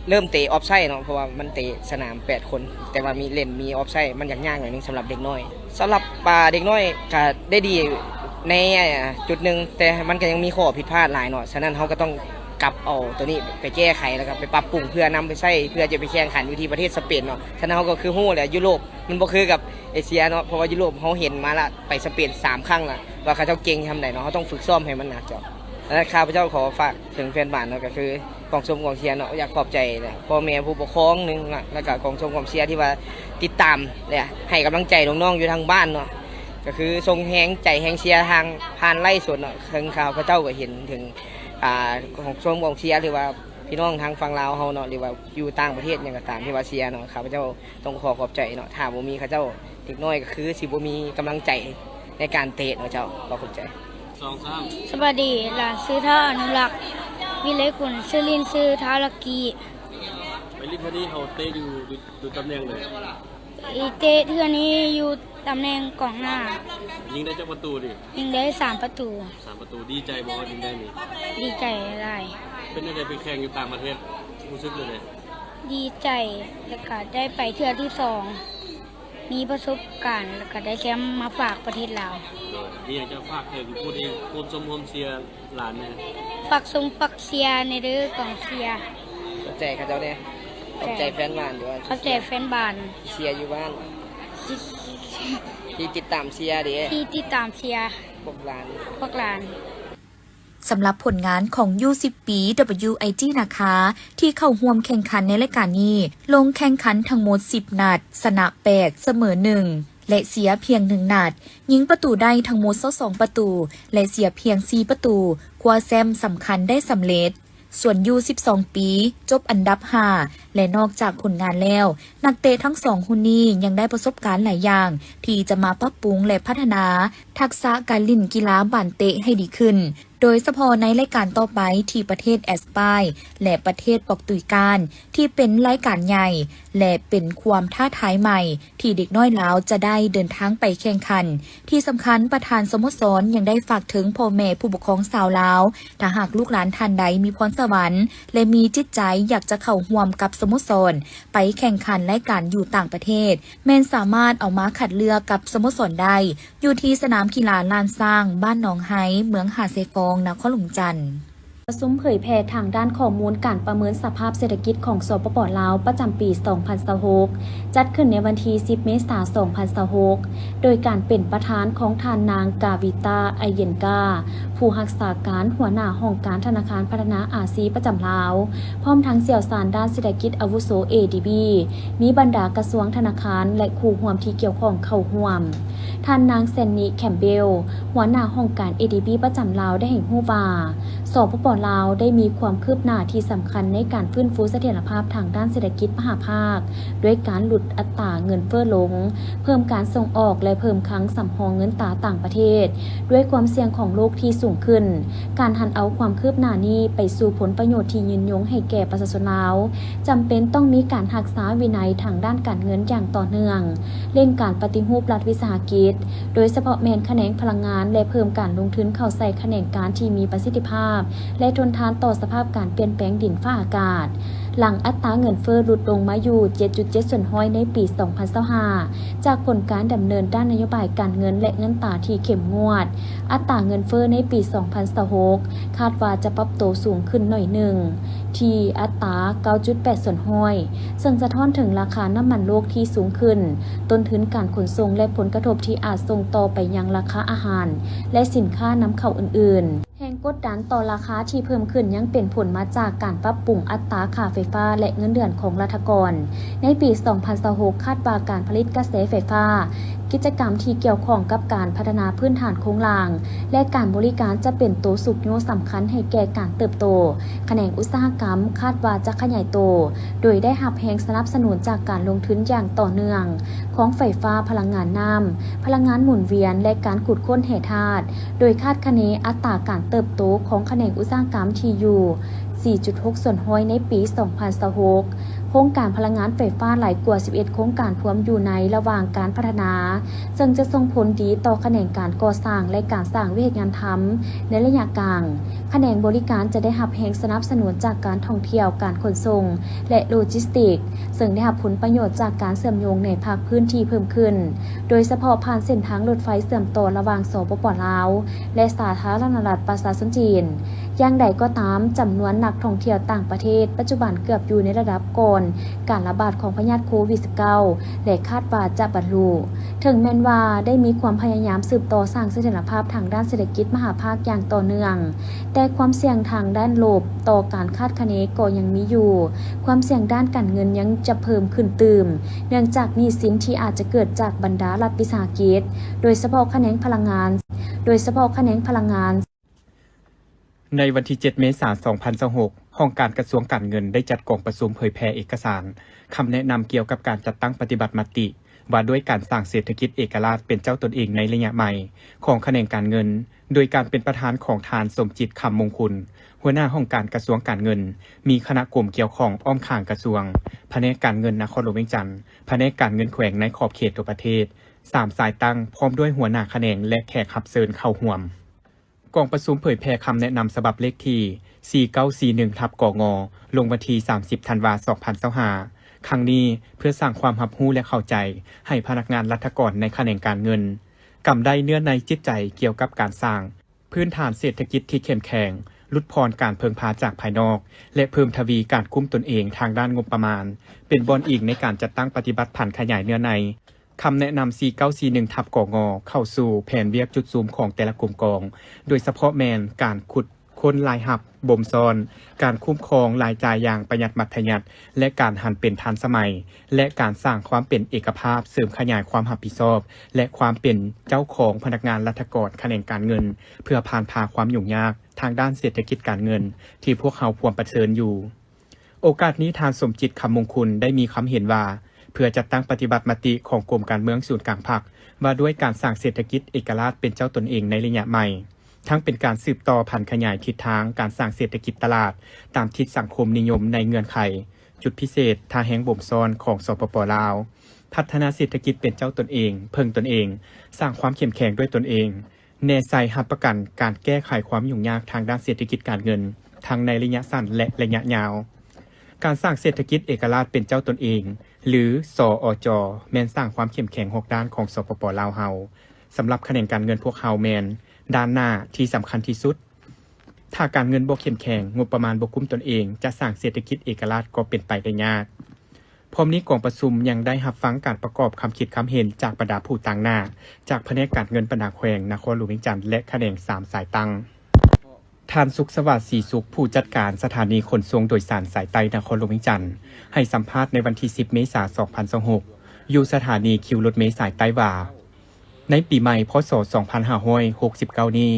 ເລີ່ມເຕະອອບໄຊເນາະ, ເພາະວ່າມັນເຕະສະໜາມແປດຄົນ ແຕ່ວ່າມີເຫຼັ້ນມີອອບໄຊ ມັນຍາກໆໜ້ອຍໜຶ່ງສຳລັບເດັກນ້ອຍ. ສຳລັບ ອາ ເດັກນ້ອຍກະໄດ້ດີໃນ ອາ ຈຸດໜຶ່ງ, ແຕ່ມັນກະຍັງມີຂໍ້ຜິດພາດຫຼາຍເນາະ, ສະນັ້ນເຮົາກະຕ້ອງກັບເອົາໂຕນີ້ໄປແກ້ໄຂ ລະກະໄປປັບປຸງ ເພື່ອນຳໄປໃຊ້ ເພື່ອຈະໄປແຂ່ງຂັນຢູ່ທີ່ປະເທດສະເປນເນາະ. ສະນັ້ນເຮົາກະຄືຮູ້ແຫຼະ ຢູໂຣບມັນບໍ່ຄືກັບເອເຊຍເນາະ, ເພາະວ່າຢູໂຣບເຮົາເຫັນມາລະ ໄປສະເປນສາມຄັ້ງລະ ວ່າເຂົາເຈົ້າເກັ່ງສ່ຳໃດເນາະ, ເຮົາຕ້ອງຝຶກຊ້ອມໃຫ້ມັນໜັກເຈົ້າ. ແລະ ຂ້າພະເຈົ້າຂໍຝາກເຖິງແຟນບານເນາະ ກະຄື ກອງຊົມກອງເຊຍເນາະ, ຢາກຂອບໃຈພໍ່ແມ່ຜູ້ປົກຄອງໜຶ່ງເນາະ ແລ້ວກະກອງຊົມກອງເຊຍທີ່ວ່າຕິດຕາມ ແລະ ໃຫ້ກຳລັງໃຈນ້ອງໆຢູ່ທາງບ້ານເນາະ, ກະຄືສົ່ງແຮງໃຈແຮງເຊຍທາງຜ່ານໄລຟ໌ສົດເນາະ. ເຊິ່ງຂ້າພະເຈົ້າກະເຫັນເຖິງ ອາ ກອງຊົມກອງເຊຍ ຫຼືວ່າພີ່ນ້ອງທາງຝັ່ງລາວເຮົາເນາະ ຫຼືວ່າຢູ່ຕ່າງປະເທດຫຍັງກະຕາມທີ່ວ່າເຊຍເນາະ, ຂ້າພະເຈົ້າຕ້ອງຂໍຂອບໃຈເນາະ. ຖ້າບໍ່ມີເຂົາເຈົ້າ ເດັກນ້ອຍກະຄືຊິບໍ່ມີກຳລັງໃຈໃນການເຕະເນາະເຈົ້າ. ຂໍຂອບໃຈ. ສອງ ສາມ. ສະບາຍດີ, ຫຼານຊື່ທ້າວອະນຸລັກ ວິໄລກຸນ, ຊື່ຫຼິ້ນຊື່ທ້າວລັກກີ້. ໄປຫຼິ້ນເທື່ອນີ້ເຮົາເຕະຢູ່ ຢູ່ ຢູ່ຕຳແໜ່ງໃດ? ເຕະເທື່ອນີ້ຢູ່ຕຳແໜ່ງກອງໜ້າ. ຍິງໄດ້ຈັກປະຕູນີ້? ຍິງໄດ້ສາມປະຕູ. ສາມປະຕູ. ດີໃຈບໍ່ຍິງໄດ້ນີ້? ດີໃຈຫຼາຍ. ເປັນແນວໃດໄປແຂ່ງຢູ່ຕ່າງປະເທດ ຮູ້ສຶກແນວໃດ? ດີໃຈ ແລ້ວກະໄດ້ໄປເທື່ອທີສອງ. ມີປະສົບການ ແລ້ວກະໄດ້ແຊ້ມມາຝາກປະເທດລາວ. ໂດຍ ມີຫຍັງຈະຝາກເຖິງຜູ້ທີ່ຮ່ວມຊົມຮ່ວມເຊຍຫຼານແດ່? ຝາກຊົມຝາກເຊຍແດ່ເດີກອງເຊຍ. ຂອບໃຈເຂົາເຈົ້າແດ່. ຂອບໃຈແຟນບານດ້ວຍ. ຂອບໃຈແຟນບານ ເຊຍຢູ່ບ້ານ ທີ່ ທີ່ຕິດຕາມເຊຍເດ້ ທີ່ຕິດຕາມເຊຍພວກຫຼານ ພວກຫຼານ. ສຳລັບຜົນງານຂອງ ຢູສິບປີ WIG ນາຄາ ທີ່ເຂົ້າຮ່ວມແຂ່ງຂັນໃນລາຍການນີ້ ລົງແຂ່ງຂັນທັງໝົດສິບນັດ, ຊະນະແປດ, ສະເໝີໜຶ່ງ ແລະ ເສຍພຽງໜຶ່ງນັດ, ຍິງປະຕູໄດ້ທັງໝົດຊາວສອງປະຕູ ແລະ ເສຍພຽງສີ່ປະຕູ, ຄວ້າແຊ້ມສຳຄັນໄດ້ສຳເລັດ. ສ່ວນ ຢູສິບສອງປີ ຈົບອັນດັບຫ້າ ແລະ ນອກຈາກຜົນງານແລ້ວ, ນັກເຕະທັງສອງຮຸ່ນນີ້ຍັງໄດ້ປະສົບການຫຼາຍຢ່າງ ທີ່ຈະມາປັບປຸງ ແລະ ພັດທະນາທັກສະການຫຼິ້ນກິລາບານເຕະໃຫ້ດີຂຶ້ນ, ໂດຍສະເພາະໃນລາຍການຕໍ່ໄປທີ່ປະເທດແອັດສະປາຍ ແລະ ປະເທດປອກຕຸຍການ ທີ່ເປັນລາຍການໃຫຍ່ ແລະ ເປັນຄວາມທ້າທາຍໃໝ່ ທີ່ເດັກນ້ອຍລາວຈະໄດ້ເດີນທາງໄປແຂ່ງຂັນ. ທີ່ສຳຄັນ, ປະທານສະໂມສອນຍັງໄດ້ຝາກເຖິງພໍ່ແມ່ຜູ້ປົກຄອງຊາວລາວ, ຖ້າຫາກລູກຫຼານທ່ານໃດມີພອນສະຫວັນ ແລະ ມີຈິດໃຈຢາກຈະເຂົ້າຮ່ວມກັບສະໂມສອນໄປແຂ່ງຂັນລາຍການຢູ່ຕ່າງປະເທດ, ແມ່ນສາມາດເອົາມາຄັດເລືອກກັບສະໂມສອນໄດ້ ຢູ່ທີ່ສະໜາມກິລາລ້ານຊ້າງ ບ້ານໜອງໄຮ, ເມືອງຫາດຊາຍຟອງ, ນະຄອນຫຼວງວຽງຈັນ. ປະຊຸມເຜີຍແຜ່ທາງດ້ານຂໍ້ມູນການປະເມີນສະພາບເສດຖະກິດຂອງ ສປປ ລາວ ປະຈຳປີ ສອງພັນຊາວຫົກ ຈັດຂຶ້ນໃນວັນທີ ສິບ ເມສາ ສອງພັນຊາວຫົກ ໂດຍການເປັນປະທານຂອງທ່ານນາງ ກາວິຕາ ໄອເຢັນກາ ຜູ້ຮັກສາການຫົວໜ້າຫ້ອງການທະນາຄານພັດທະນາອາຊີປະຈຳລາວ, ພ້ອມທັງຊ່ຽວຊານດ້ານເສດຖະກິດອາວຸໂສ ເອດີບີ, ມີບັນດາກະຊວງ, ທະນາຄານ ແລະ ຄູ່ຮ່ວມທີ່ກ່ຽວຂ້ອງເຂົ້າຮ່ວມ. ທ່ານນາງ ແຊນນີ ແຄມເບລ ຫົວໜ້າຫ້ອງການ ເອດີບີ ປະຈຳລາວ ໄດ້ໃຫ້ຮູ້ວ່າ ສປປ ລາວ ໄດ້ມີຄວາມຄືບໜ້າທີ່ສຳຄັນໃນການຟື້ນຟູສະຖຽນລະພາບທາງດ້ານເສດຖະກິດມະຫາພາກ ດ້ວຍການຫຼຸດອັດຕາເງິນເຟີ້ລົງ, ເພີ່ມການສົ່ງອອກ ແລະ ເພີ່ມຄັງສຳຮອງເງິນຕາຕ່າງປະເທດ ດ້ວຍຄວາມສ່ຽງຂອງໂລກທີ່ສູງຂຶ້ນ. ການຫັນເອົາຄວາມຄືບໜ້ານີ້ໄປສູ່ຜົນປະໂຫຍດທີ່ຍືນຍົງໃຫ້ແກ່ປະຊາຊົນລາວ ຈຳເປັນຕ້ອງມີການຮັກສາວິໄນທາງດ້ານການເງິນຢ່າງຕໍ່ເນື່ອງ, ເລັ່ງການປະຕິຮູບລັດວິສາຫະກິດ, ໂດຍສະເພາະແມ່ນຂະແໜງພະລັງງານ ແລະ ເພີ່ມການລົງທຶນເຂົ້າໃສ່ຂະແໜງການທີ່ມີປະສິດທິພາບ ແລະ ທົນທານຕໍ່ສະພາບການປ່ຽນແປງດິນຟ້າອາກາດ. ຫຼັງອັດຕາເງິນເຟີ້ຫຼຸດລົງມາຢູ່ ເຈັດຈຸດເຈັດສ່ວນຮ້ອຍ ໃນປີ ສອງພັນຊາວຫ້າ ຈາກຜົນການດຳເນີນດ້ານນະໂຍບາຍການເງິນ ແລະ ເງິນຕາທີ່ເຂັ້ມງວດ, ອັດຕາເງິນເຟີ້ໃນປີ ສອງພັນຊາວຫົກ ຄາດວ່າຈະປັບໂຕສູງຂຶ້ນໜ້ອຍໜຶ່ງ ທີ່ອັດຕາ ເກົ້າຈຸດແປດສ່ວນຮ້ອຍ ເຊິ່ງສະທ້ອນເຖິງລາຄານ້ຳມັນໂລກທີ່ສູງຂຶ້ນ, ຕົ້ນທຶນການຂົນສົ່ງ ແລະ ຜົນກະທົບທີ່ອາດສົ່ງຕໍ່ໄປຍັງລາຄາອາຫານ ແລະ ສິນຄ້ານຳເຂົ້າອື່ນໆ. ແຮງກົດດັນຕໍ່ລາຄາທີ່ເພີ່ມຂຶ້ນຍັງເປັນຜົນມາຈາກການປັບປຸງອັດຕາຄ່າໄຟຟ້າ ແລະ ເງິນເດືອນຂອງລັດຖະກອນ. ໃນປີ ສອງພັນຊາວຫົກ ຄາດວ່າການຜະລິດກະແສໄຟຟ້າ, ກິດຈະກຳທີ່ກ່ຽວຂ້ອງກັບການພັດທະນາພື້ນຖານໂຄງລ່າງ ແລະ ການບໍລິການຈະເປັນໂຕຊຸກຍູ້ສຳຄັນໃຫ້ແກ່ການເຕີບໂຕ. ຂະແໜງອຸດສາຫະກຳຄາດວ່າຈະຂະຫຍາຍໂຕ, ໂດຍໄດ້ຮັບແຮງສະໜັບສະໜູນຈາກການລົງທຶນຢ່າງຕໍ່ເນື່ອງຂອງໄຟຟ້າ, ພະລັງງານນ້ຳ, ພະລັງງານໝູນວຽນ ແລະ ການຂຸດຄົ້ນແຮ່ທາດ, ໂດຍຄາດຄະເນອັດຕາການເຕີບໂຕຂອງຂະແໜງອຸດສາຫະກຳທີ່ຢູ່ ສີ່ຈຸດຫົກສ່ວນຮ້ອຍ ໃນປີ ສອງພັນຊາວຫົກ. ໂຄງການພະລັງງານໄຟຟ້າຫຼາຍກວ່າ ສິບເອັດ ໂຄງການພວມຢູ່ໃນລະຫວ່າງການພັດທະນາ, ເຊິ່ງຈະສົ່ງຜົນດີຕໍ່ຂະແໜງການກໍ່ສ້າງ ແລະ ການສ້າງວຽກເຮັດງານທຳໃນໄລຍະກາງ. ຂະແໜງບໍລິການຈະໄດ້ຮັບແຮງສະໜັບສະໜູນຈາກການທ່ອງທ່ຽວ, ການຂົນສົ່ງ ແລະ ໂລຈິສຕິກ, ເຊິ່ງໄດ້ຮັບຜົນປະໂຫຍດຈາກການເຊື່ອມໂຍງໃນພາກພື້ນທີ່ເພີ່ມຂຶ້ນ, ໂດຍສະເພາະຜ່ານເສັ້ນທາງລົດໄຟເຊື່ອມຕໍ່ລະຫວ່າງ ສປປ ລາວ ແລະ ສາທາລະນະລັດປະຊາຊົນຈີນ. ຢ່າງໃດກໍຕາມ, ຈຳນວນນັກທ່ອງທ່ຽວຕ່າງປະເທດປັດຈຸບັນເກືອບຢູ່ໃນລະດັບກ່ອນການລະບາດຂອງພະຍາດໂຄວິດ ສິບເກົ້າ ແລະ ຄາດວ່າຈະບັນລຸ. ເຖິງແມ່ນວ່າໄດ້ມີຄວາມພະຍາຍາມສືບຕໍ່ສ້າງສະຖຽນລະພາບທາງດ້ານເສດຖະກິດມະຫາພາກຢ່າງຕໍ່ເນື່ອງ, ແຕ່ຄວາມສ່ຽງທາງດ້ານລົບຕໍ່ການຄາດຄະເນກໍຍັງມີຢູ່. ຄວາມສ່ຽງດ້ານການເງິນຍັງຈະເພີ່ມຂຶ້ນຕື່ມ, ເນື່ອງຈາກໜີ້ສິນທີ່ອາດຈະເກີດຈາກບັນດາລັດວິສາຫະກິດ, ໂດຍສະເພາະຂະແໜງພະລັງງານ, ໂດຍສະເພາະຂະແໜງພະລັງງານ. ໃນວັນທີ ເຈັດ ເມສາ ສອງພັນຊາວຫົກ, ຫ້ອງການກະຊວງການເງິນໄດ້ຈັດກອງປະຊຸມເຜີຍແຜ່ເອກະສານຄຳແນະນຳກ່ຽວກັບການຈັດຕັ້ງປະຕິບັດມະຕິ ວ່າດ້ວຍການສ້າງເສດຖະກິດເອກະລາດເປັນເຈົ້າຕົນເອງໃນໄລຍະໃໝ່ຂອງຂະແໜງການເງິນ, ໂດຍການເປັນປະທານຂອງທ່ານ ສົມຈິດ ຄຳມົງຄຸນ, ຫົວໜ້າຫ້ອງການກະຊວງການເງິນ, ມີຄະນະກົມກ່ຽວຂ້ອງອ້ອມຂ້າງກະຊວງ, ພະແນກການເງິນນະຄອນຫຼວງວຽງຈັນ, ພະແນກການເງິນແຂວງໃນຂອບເຂດທົ່ວປະເທດ, ສາມສາຍຕັ້ງ, ພ້ອມດ້ວຍຫົວໜ້າຂະແໜງ ແລະ ແຂກຮັບເຊີນເຂົ້າຮ່ວມ. ກອງປະຊຸມເຜີຍແຜ່ຄຳແນະນຳສະບັບເລກທີ ສີ່ເກົ້າສີ່ໜຶ່ງ ທັບ ກງ ລົງວັນທີ ສາມສິບ ທັນວາ ສອງພັນຊາວຫ້າ ຄັ້ງນີ້ ເພື່ອສ້າງຄວາມຮັບຮູ້ ແລະ ເຂົ້າໃຈໃຫ້ພະນັກງານລັດຖະກອນໃນຂະແໜງການເງິນ ກຳໄດ້ເນື້ອໃນຈິດໃຈກ່ຽວກັບການສ້າງພື້ນຖານເສດຖະກິດທີ່ເຂັ້ມແຂງ, ຫຼຸດຜ່ອນການເພິ່ງພາຈາກພາຍນອກ ແລະ ເພີ່ມທະວີການກຸ້ມຕົນເອງທາງດ້ານງົບປະມານ, ເປັນບ່ອນອີງໃນການຈັດຕັ້ງປະຕິບັດຜັນຂະຫຍາຍເນື້ອໃນ ຄຳແນະນຳ ສີ່ເກົ້າສີ່ໜຶ່ງ ທັບ ກງ ເຂົ້າສູ່ແຜນວຽກຈຸດສຸມຂອງແຕ່ລະກົມກອງ, ໂດຍສະເພາະແມ່ນການຂຸດຄົ້ນລາຍຮັບບົ່ມຊ້ອນ, ການຄຸ້ມຄອງລາຍຈ່າຍຢ່າງປະຢັດມັດທະຍັດ ແລະ ການຫັນເປັນທັນສະໄໝ ແລະ ການສ້າງຄວາມເປັນເອກະພາບ, ເສີມຂະຫຍາຍຄວາມຮັບຜິດຊອບ ແລະ ຄວາມເປັນເຈົ້າຂອງພະນັກງານລັດຖະກອນຂະແໜງການເງິນ ເພື່ອຜ່ານຜ່າຄວາມຫຍຸ້ງຍາກທາງດ້ານເສດຖະກິດການເງິນທີ່ພວກເຮົາພວມປະເຊີນຢູ່. ໂອກາດນີ້ ທ່ານ ສົມຈິດ ຄຳມົງຄຸນ ໄດ້ມີຄຳເຫັນວ່າ ເພື່ອຈັດຕັ້ງປະຕິບັດມະຕິຂອງກົມການເມືອງສູນກາງພັກ ວ່າດ້ວຍການສ້າງເສດຖະກິດເອກະລາດເປັນເຈົ້າຕົນເອງໃນໄລຍະໃໝ່, ທັງເປັນການສືບຕໍ່ຜັນຂະຫຍາຍທິດທາງການສ້າງເສດຖະກິດຕະຫຼາດຕາມທິດສັງຄົມນິຍົມໃນເງື່ອນໄຂ ຈຸດພິເສດ ທ່າແຮງບົ່ມຊ້ອນຂອງ ສປປ ລາວ, ພັດທະນາເສດຖະກິດເປັນເຈົ້າຕົນເອງ, ເພິ່ງຕົນເອງ, ສ້າງຄວາມເຂັ້ມແຂງດ້ວຍຕົນເອງ, ແນໃສ່ຮັບປະກັນການແກ້ໄຂຄວາມຫຍຸ້ງຍາກທາງດ້ານເສດຖະກິດການເງິນ ທັງໃນໄລຍະສັ້ນ ແລະ ໄລຍະຍາວ. ການສ້າງເສດຖະກິດເອກະລາດເປັນເຈົ້າຕົນເອງ ຫຼື ສອຈ ແມ່ນສ້າງຄວາມເຂັ້ມແຂງຮອກດ້ານຂອງ ສປປ ລາວເຮົາ. ສຳລັບຂະແໜງການເງິນພວກເຮົາແມ່ນດ້ານໜ້າທີ່ສຳຄັນທີ່ສຸດ. ຖ້າການເງິນບໍ່ເຂັ້ມແຂງ, ງົບປະມານບໍ່ກຸ້ມຕົນເອງ, ຈະສ້າງເສດຖະກິດເອກະລາດກໍເປັນໄປໄດ້ຍາກ. ພ້ອມນີ້ກອງປະຊຸມຍັງໄດ້ຮັບຟັງການປະກອບຄຳຄິດຄຳເຫັນຈາກບັນດາຜູ້ຕາງໜ້າ ຈາກພະແນກການເງິນບັນດາແຂວງນະຄອນຫຼວງວຽງຈັນ ແລະ ຂະແໜງສາມສາຍຕັ້ງ. ທ່ານ ສຸກສະຫວາດ ສີສຸກ ຜູ້ຈັດການສະຖານີຂົນສົ່ງໂດຍສານສາຍໃຕ້ນະຄອນຫຼວງວຽງຈັນ ໃຫ້ສຳພາດໃນວັນທີສິບ ເມສາ ສອງພັນຊາວຫົກ ຢູ່ສະຖານີຄິວລົດເມສາຍໃຕ້ວ່າ ໃນປີໃໝ່ ພ.ສ. ສອງພັນຫ້າຮ້ອຍຫົກສິບເກົ້ານີ້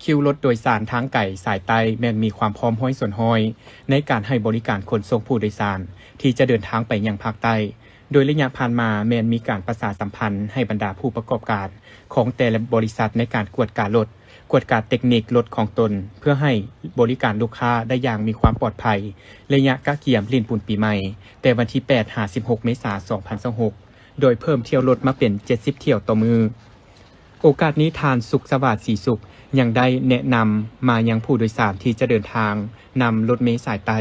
ຄິວລົດໂດຍສານທາງໄກສາຍໃຕ້ແມ່ນມີຄວາມພ້ອມຮ້ອຍສ່ວນຮ້ອຍໃນການໃຫ້ບໍລິການຂົນສົ່ງຜູ້ໂດຍສານທີ່ຈະເດີນທາງໄປຍັງພາກໃຕ້, ໂດຍໄລຍະຜ່ານມາແມ່ນມີການປະຊາສຳພັນໃຫ້ບັນດາຜູ້ປະກອບການຂອງແຕ່ລະບໍລິສັດໃນການກວດກາລົດ, ກວດກາເຕັກນິກລົດຂອງຕົນ ເພື່ອໃຫ້ບໍລິການລູກຄ້າໄດ້ຢ່າງມີຄວາມປອດໄພ. ໄລຍະກະກຽມຫຼິ້ນບຸນປີໃໝ່ ແຕ່ວັນທີແປດ ຫາ ສິບຫົກ ເມສາ ສອງພັນຊາວຫົກ ໂດຍເພີ່ມຖ້ຽວລົດມາເປັນເຈັດສິບຖ້ຽວຕໍ່ມື້. ໂອກາດນີ້ ທ່ານ ສຸກສະຫວາດ ສີສຸກ ຍັງໄດ້ແນະນຳມາຍັງຜູ້ໂດຍສານທີ່ຈະເດີນທາງນຳລົດເມສາຍໃຕ້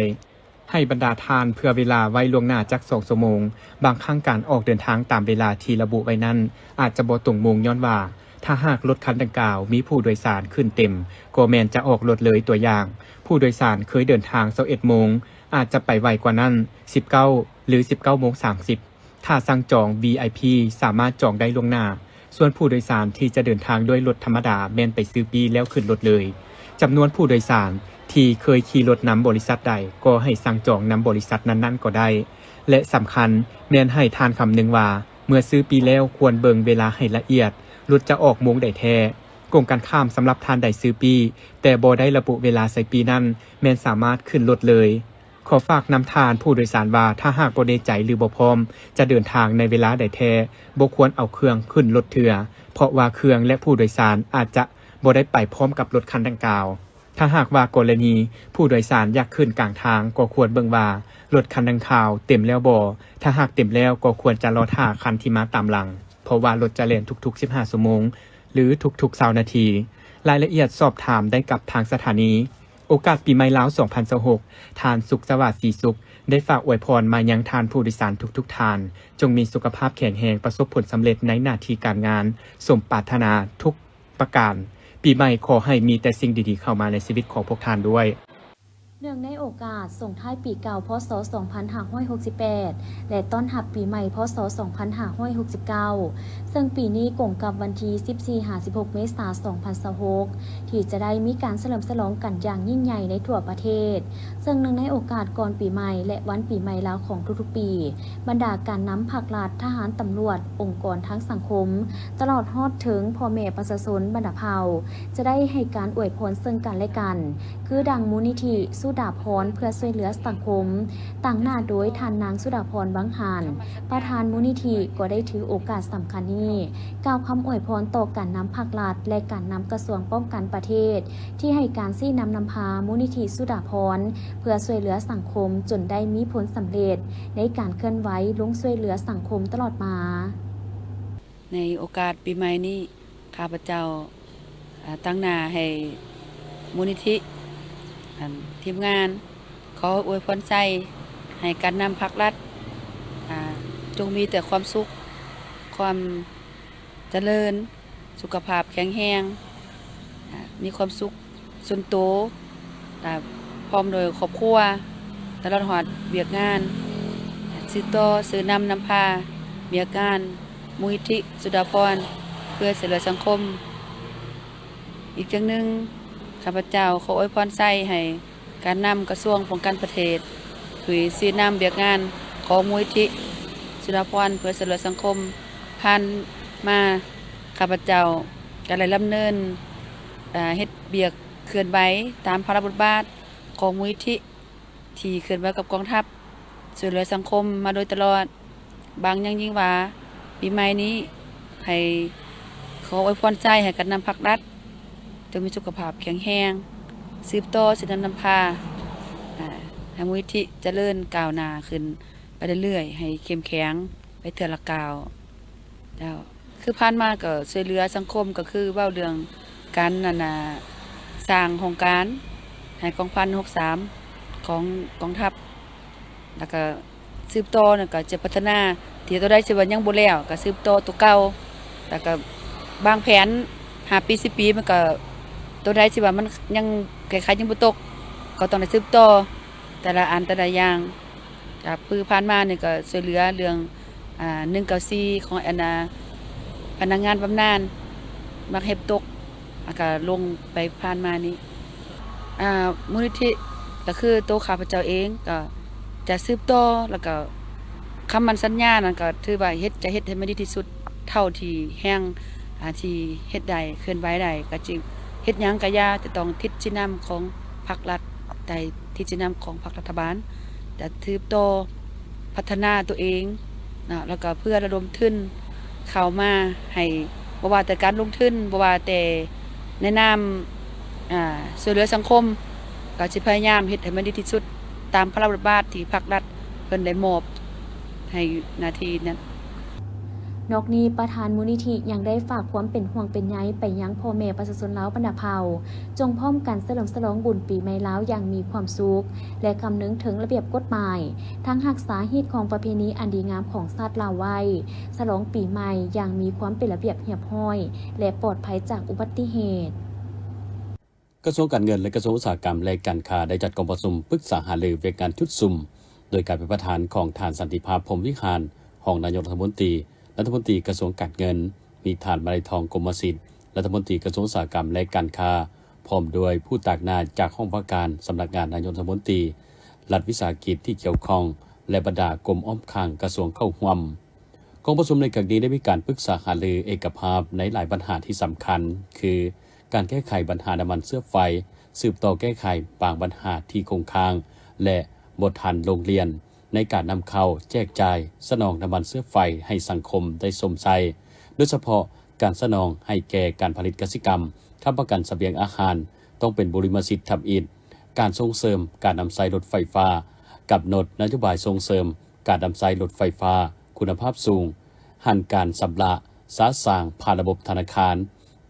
ໃຫ້ບັນດາທ່ານເຜື່ອເວລາໄວ້ລ່ວງໜ້າຈັກສອງຊົ່ວໂມງ. ບາງຄັ້ງການອອກເດີນທາງຕາມເວລາທີ່ລະບຸໄວ້ນັ້ນ ອາດຈະບໍ່ຕົງໂມງ ຍ້ອນວ່າຖ້າຫາກລົດຄັນດັ່ງກ່າວມີຜູ້ໂດຍສານຂຶ້ນເຕັມ ກໍແມ່ນຈະອອກລົດເລີຍ. ຕົວຢ່າງ, ຜູ້ໂດຍສານເຄີຍເດີນທາງຊາວເອັດໂມງ ອາດຈະໄປໄວກວ່ານັ້ນ ສິບເກົ້າ ຫຼື ສິບເກົ້າໂມງສາມສິບ. ຖ້າສັ່ງຈອງ ວີໄອພີ ສາມາດຈອງໄດ້ລ່ວງໜ້າ, ສ່ວນຜູ້ໂດຍສານທີ່ຈະເດີນທາງດ້ວຍລົດທຳມະດາແມ່ນໄປຊື້ປີ້ແລ້ວຂຶ້ນລົດເລີຍ. ຈຳນວນຜູ້ໂດຍສານທີ່ເຄີຍຂີ່ລົດນຳບໍລິສັດໃດ ກໍໃຫ້ສັ່ງຈອງນຳບໍລິສັດນັ້ນໆກໍໄດ້ ແລະ ສຳຄັນແມ່ນໃຫ້ທ່ານຄຳນຶງວ່າ ເມື່ອຊື້ປີ້ແລ້ວຄວນເບິ່ງເວລາໃຫ້ລະອຽດ, ລົດຈະອອກໂມງໃດແທ້. ກົງກັນຂ້າມ, ສຳລັບທ່ານໃດຊື້ປີ້ ແຕ່ບໍ່ໄດ້ລະບຸເວລາໃສ່ປີ້ນັ້ນ, ແມ່ນສາມາດຂຶ້ນລົດເລີຍ. ຂໍຝາກນຳທ່ານຜູ້ໂດຍສານວ່າ ຖ້າຫາກບໍ່ແນ່ໃຈ ຫຼື ບໍ່ພ້ອມຈະເດີນທາງໃນເວລາໃດແທ້, ບໍ່ຄວນເອົາເຄື່ອງຂຶ້ນລົດເທື່ອ, ເພາະວ່າເຄື່ອງ ແລະ ຜູ້ໂດຍສານອາດຈະບໍ່ໄດ້ໄປພ້ອມກັບລົດຄັນດັ່ງກ່າວ. ຖ້າຫາກວ່າກໍລະນີຜູ້ໂດຍສານຢາກຂຶ້ນກາງທາງ, ກໍຄວນເບິ່ງວ່າລົດຄັນດັ່ງກ່າວເຕັມແລ້ວບໍ່. ຖ້າຫາກເຕັມແລ້ວ, ກໍຄວນຈະລໍຖ້າຄັນທີ່ມາຕາມຫຼັງ, ເພາະວ່າລົດຈະແລ່ນທຸກໆສິບຫ້າຊົ່ວໂມງ ຫຼື ທຸກໆຊາວນາທີ. ລາຍລະອຽດສອບຖາມໄດ້ກັບທາງສະຖານີ. ໂອກາດປີໃໝ່ລາວສອງພັນຊາວຫົກ ທ່ານ ສຸກສະຫວາດ ສີສຸກ ໄດ້ຝາກອວຍພອນມາຍັງທ່ານຜູ້ໂດຍສານທຸກໆທ່ານ, ຈົ່ງມີສຸຂະພາບແຂງແຮງ, ປະສົບຜົນສຳເລັດໃນໜ້າທີ່ການງານ ສົມປາດຖະໜາທຸກປະການ. ປີໃໝ່ຂໍໃຫ້ມີແຕ່ສິ່ງດີໆເຂົ້າມາໃນຊີວິດຂອງພວກທ່ານດ້ວຍ. ເນື່ອງໃນໂອກາດສົ່ງທ້າຍປີເກົ່າ ພ.ສ. ສອງພັນຫ້າຮ້ອຍຫົກສິບແປດ ແລະ ຕ້ອນຮັບປີໃໝ່ ພ.ສ. ສອງພັນຫ້າຮ້ອຍຫົກສິບເກົ້າ ເຊິ່ງປີນີ້ກົງກັບວັນທີສິບສີ່ ຫາ ສິບຫົກ ເມສາ ສອງພັນຊາວຫົກ ທີ່ຈະໄດ້ມີການສະເຫຼີມສະຫຼອງກັນຢ່າງຍິ່ງໃຫຍ່ໃນທົ່ວປະເທດ. ເຊິ່ງເນື່ອງໃນໂອກາດກ່ອນປີໃໝ່ ແລະ ວັນປີໃໝ່ລາວຂອງທຸກໆປີ, ບັນດາການນຳພັກລັດ, ທະຫານ, ຕຳຫຼວດ, ອົງກອນທາງສັງຄົມ, ຕະຫຼອດຮອດເຖິງພໍ່ແມ່ປະຊາຊົນບັນດາເຜົ່າ ຈະໄດ້ໃຫ້ການອວຍພອນເຊິ່ງກັນແລະກັນ, ຄືດັ່ງມູນນິທິສຸດາພອນເພື່ອຊ່ວຍເຫຼືອສັງຄົມ ຕາງໜ້າໂດຍທ່ານນາງ ສຸດາພອນ ວັງຫານ, ປະທານມູນນິທິ ກໍໄດ້ຖືໂອກາດສຳຄັນນີ້ ກ່າວຄຳອວຍພອນຕໍ່ການນຳພັກລັດ ແລະ ການນຳກະຊວງປ້ອງກັນປະເທດ ທີ່ໃຫ້ການຊີ້ນຳນຳພາມູນນິທິສຸດາພອນ ເພື່ອຊ່ວຍເຫຼືອສັງຄົມ ຈົນໄດ້ມີຜົນສຳເລັດໃນການເຄື່ອນໄຫວລົງຊ່ວຍເຫຼືອສັງຄົມຕະຫຼອດມາ. ໃນໂອກາດປີໃໝ່ນີ້ ຂ້າພະເຈົ້າ ອາ ຕາງໜ້າໃຫ້ມູນນິທິ ອັນ ທີມງານ ຂໍອວຍພອນໄຊໃຫ້ການນຳພັກລັດ ອາ ຈົ່ງມີແຕ່ຄວາມສຸກ, ຄວາມຈະເລີນ, ສຸຂະພາບແຂງແຮງ, ອາ ມີຄວາມສຸກສ່ວນໂຕ ອາ ພ້ອມໂດຍຄອບຄົວ ຕະຫຼອດຮອດວຽກງານ ສືບຕໍ່ ຊື່ນຳນຳພາວຽກງານ ມູນນິທິສຸດາພອນ ເພື່ອຊ່ວຍເຫຼືອສັງຄົມ. ອີກຢ່າງໜຶ່ງ ຂ້າພະເຈົ້າຂໍອວຍພອນໄຊໃຫ້ການນຳກະຊວງປ້ອງກັນປະເທດ ທີ່ຊີ້ນຳວຽກງານຂອງມູນນິທິສຸດາພອນ ເພື່ອຊ່ວຍເຫຼືອສັງຄົມ. ຜ່ານມາ ຂ້າພະເຈົ້າກໍໄດ້ດຳເນີນ ເຮັດວຽກເຄື່ອນໄຫວຕາມພາລະບົດບາດຂອງມູນນິທິ ທີ່ເຄື່ອນໄຫວກັບກອງທັບ ຊ່ວຍເຫຼືອສັງຄົມມາໂດຍຕະຫຼອດ. ບາງຢ່າງຍິ່ງວ່າ ປີໃໝ່ນີ້ໃຫ້ ຂໍອວຍພອນໄຊໃຫ້ກັນນຳພັກລັດ ຈົ່ງມີສຸຂະພາບແຂງແຮງ, ສືບຕໍ່ສິນນຳນຳພາ ອາ ໃຫ້ມູນນິທິຈະເລີນກ້າວໜ້າຂຶ້ນໄປເລື້ອຍໆ ໃຫ້ເຂັ້ມແຂງໄປເທື່ອລະກ້າວ. ເຈົ້າ ຄືຜ່ານມາກໍຊ່ວຍເຫຼືອສັງຄົມ ກໍຄືເວົ້າເລື່ອງການ ອັນນ່າ ສ້າງຫ້ອງການໃຫ້ກອງພັນຫົກສາມຂອງກອງທັບ ແລ້ວກໍສືບຕໍ່ນັ້ນກໍຈະພັດທະນາ ທີ່ຕົວໃດທີ່ວ່າຍັງບໍ່ແລ້ວກໍສືບຕໍ່ຕົວເກົ່າ ແລ້ວກໍວາງແຜນຫ້າປີ ສິບປີ ມັນກໍ ຕົວໃດທີ່ວ່າມັນຍັງແກ້ໄຂຍັງບໍ່ຕົກ ກໍຕ້ອງໄດ້ສືບຕໍ່ແຕ່ລະອັນແຕ່ລະຢ່າງ. ຈາກຄືຜ່ານມານີ້ກໍຊ່ວຍເຫຼືອເລື່ອງ ອ່າ ໜຶ່ງເກົ້າສີ່ ຂອງອັນນ່າ ພະນັກງານບຳນານ ມັກເຮັດຕົກ ແລ້ວກໍລົງໄປຜ່ານມານີ້ ອ່າ ມູນນິທິກໍຄືໂຕຂ້າພະເຈົ້າເອງກໍຈະສືບຕໍ່ ແລ້ວກໍຄຳໝັ້ນສັນຍານັ້ນກໍຖືວ່າເຮັດ ຈະເຮັດໃຫ້ມັນດີທີ່ສຸດເທົ່າທີ່ແຮງ ອ່າ ທີ່ເຮັດໄດ້ ເຄື່ອນໄຫວໄດ້ ກໍຈຶ່ງເຮັດຫຍັງກໍຢ່າ ຈະຕ້ອງຕິດຊີ້ນຳຂອງພັກລັດ ໃຕ້ທິດຊີ້ນຳຂອງພັກລັດຖະບານ ຈະສືບຕໍ່ພັດທະນາຕົວເອງເນາະ ແລ້ວກໍເພື່ອລະດົມທຶນເຂົ້າມາໃຫ້ ບໍ່ວ່າແຕ່ການລົງທຶນ ບໍ່ວ່າແຕ່ໃນນາມ ອ່າ ຊ່ວຍເຫຼືອສັງຄົມ ກໍຊິພະຍາຍາມເຮັດໃຫ້ມັນດີທີ່ສຸດ ຕາມພາລະບົດບາດທີ່ພັກລັດເພິ່ນໄດ້ມອບໃຫ້ໜ້າທີ່ນັ້ນ. ນອກນີ້ ປະທານມູນນິທິຍັງໄດ້ຝາກຄວາມເປັນຫ່ວງເປັນໃຍໄປຍັງພໍ່ແມ່ປະຊາຊົນລາວບັນດາເຜົ່າ ຈົ່ງພ້ອມກັນສະເຫຼີມສະຫຼອງບຸນປີໃໝ່ລາວຢ່າງມີຄວາມສຸກ ແລະ ຄຳນຶງເຖິງລະບຽບກົດໝາຍ, ທັງຮັກສາຮີດຄອງປະເພນີອັນດີງາມຂອງຊາດລາວໄວ້, ສະຫຼອງປີໃໝ່ຢ່າງມີຄວາມເປັນລະບຽບຮຽບຮ້ອຍ ແລະ ປອດໄພຈາກອຸບັດຕິເຫດ. ກະຊວງການເງິນ ແລະ ກະຊວງອຸດສາຫະກຳ ແລະ ການຄ້າ ໄດ້ຈັດກອງປະຊຸມປຶກສາຫາລືວຽກງານຈຸດສຸມ ໂດຍການເປັນປະທານຂອງທ່ານ ສັນຕິພາບ ພົມວິຫານ ຮອງນາຍົກລັດຖະມົນຕີ, ລັດຖະມົນຕີກະຊວງການເງິນ, ມີທ່ານ ມະໄລທອງ ກົມມະສິດ ລັດຖະມົນຕີກະຊວງອຸດສາຫະກຳ ແລະ ການຄ້າ, ພ້ອມດ້ວຍຜູ້ຕາງໜ້າຈາກຫ້ອງວ່າການສຳນັກງານນາຍົກລັດຖະມົນຕີ, ລັດວິສາຫະກິດທີ່ກ່ຽວຂ້ອງ ແລະ ບັນດາກົມອ້ອມຂ້າງກະຊວງເຂົ້າຮ່ວມ. ກອງປະຊຸມໃນຄັ້ງນີ້ໄດ້ມີການປຶກສາຫາລືເອກະພາບໃນຫຼາຍບັນຫາທີ່ສຳຄັນ ຄື ການແກ້ໄຂບັນຫານ້ຳມັນເຊື້ອໄຟ, ສືບຕໍ່ແກ້ໄຂບາງບັນຫາທີ່ຄົງຄ້າງ ແລະ ບໍ່ທັນລົງລຽນໃນການນຳເຂົ້າ, ແຈກຈ່າຍ, ສະໜອງນ້ຳມັນເຊື້ອໄຟໃຫ້ສັງຄົມໄດ້ຊົມໃຊ້, ໂດຍສະເພາະການສະໜອງໃຫ້ແກ່ການຜະລິດກະສິກຳ, ຄ້ຳປະກັນສະບຽງອາຫານ, ຕ້ອງເປັນບຸລິມະສິດທຳອິດ, ການສົ່ງເສີມການນຳໃຊ້ລົດໄຟຟ້າ, ກຳນົດນະໂຍບາຍສົ່ງເສີມການນຳໃຊ້ລົດໄຟຟ້າຄຸນນະພາບສູງ, ຫັນການຊຳລະສະສາງຜ່ານລະບົບທະນາຄານ,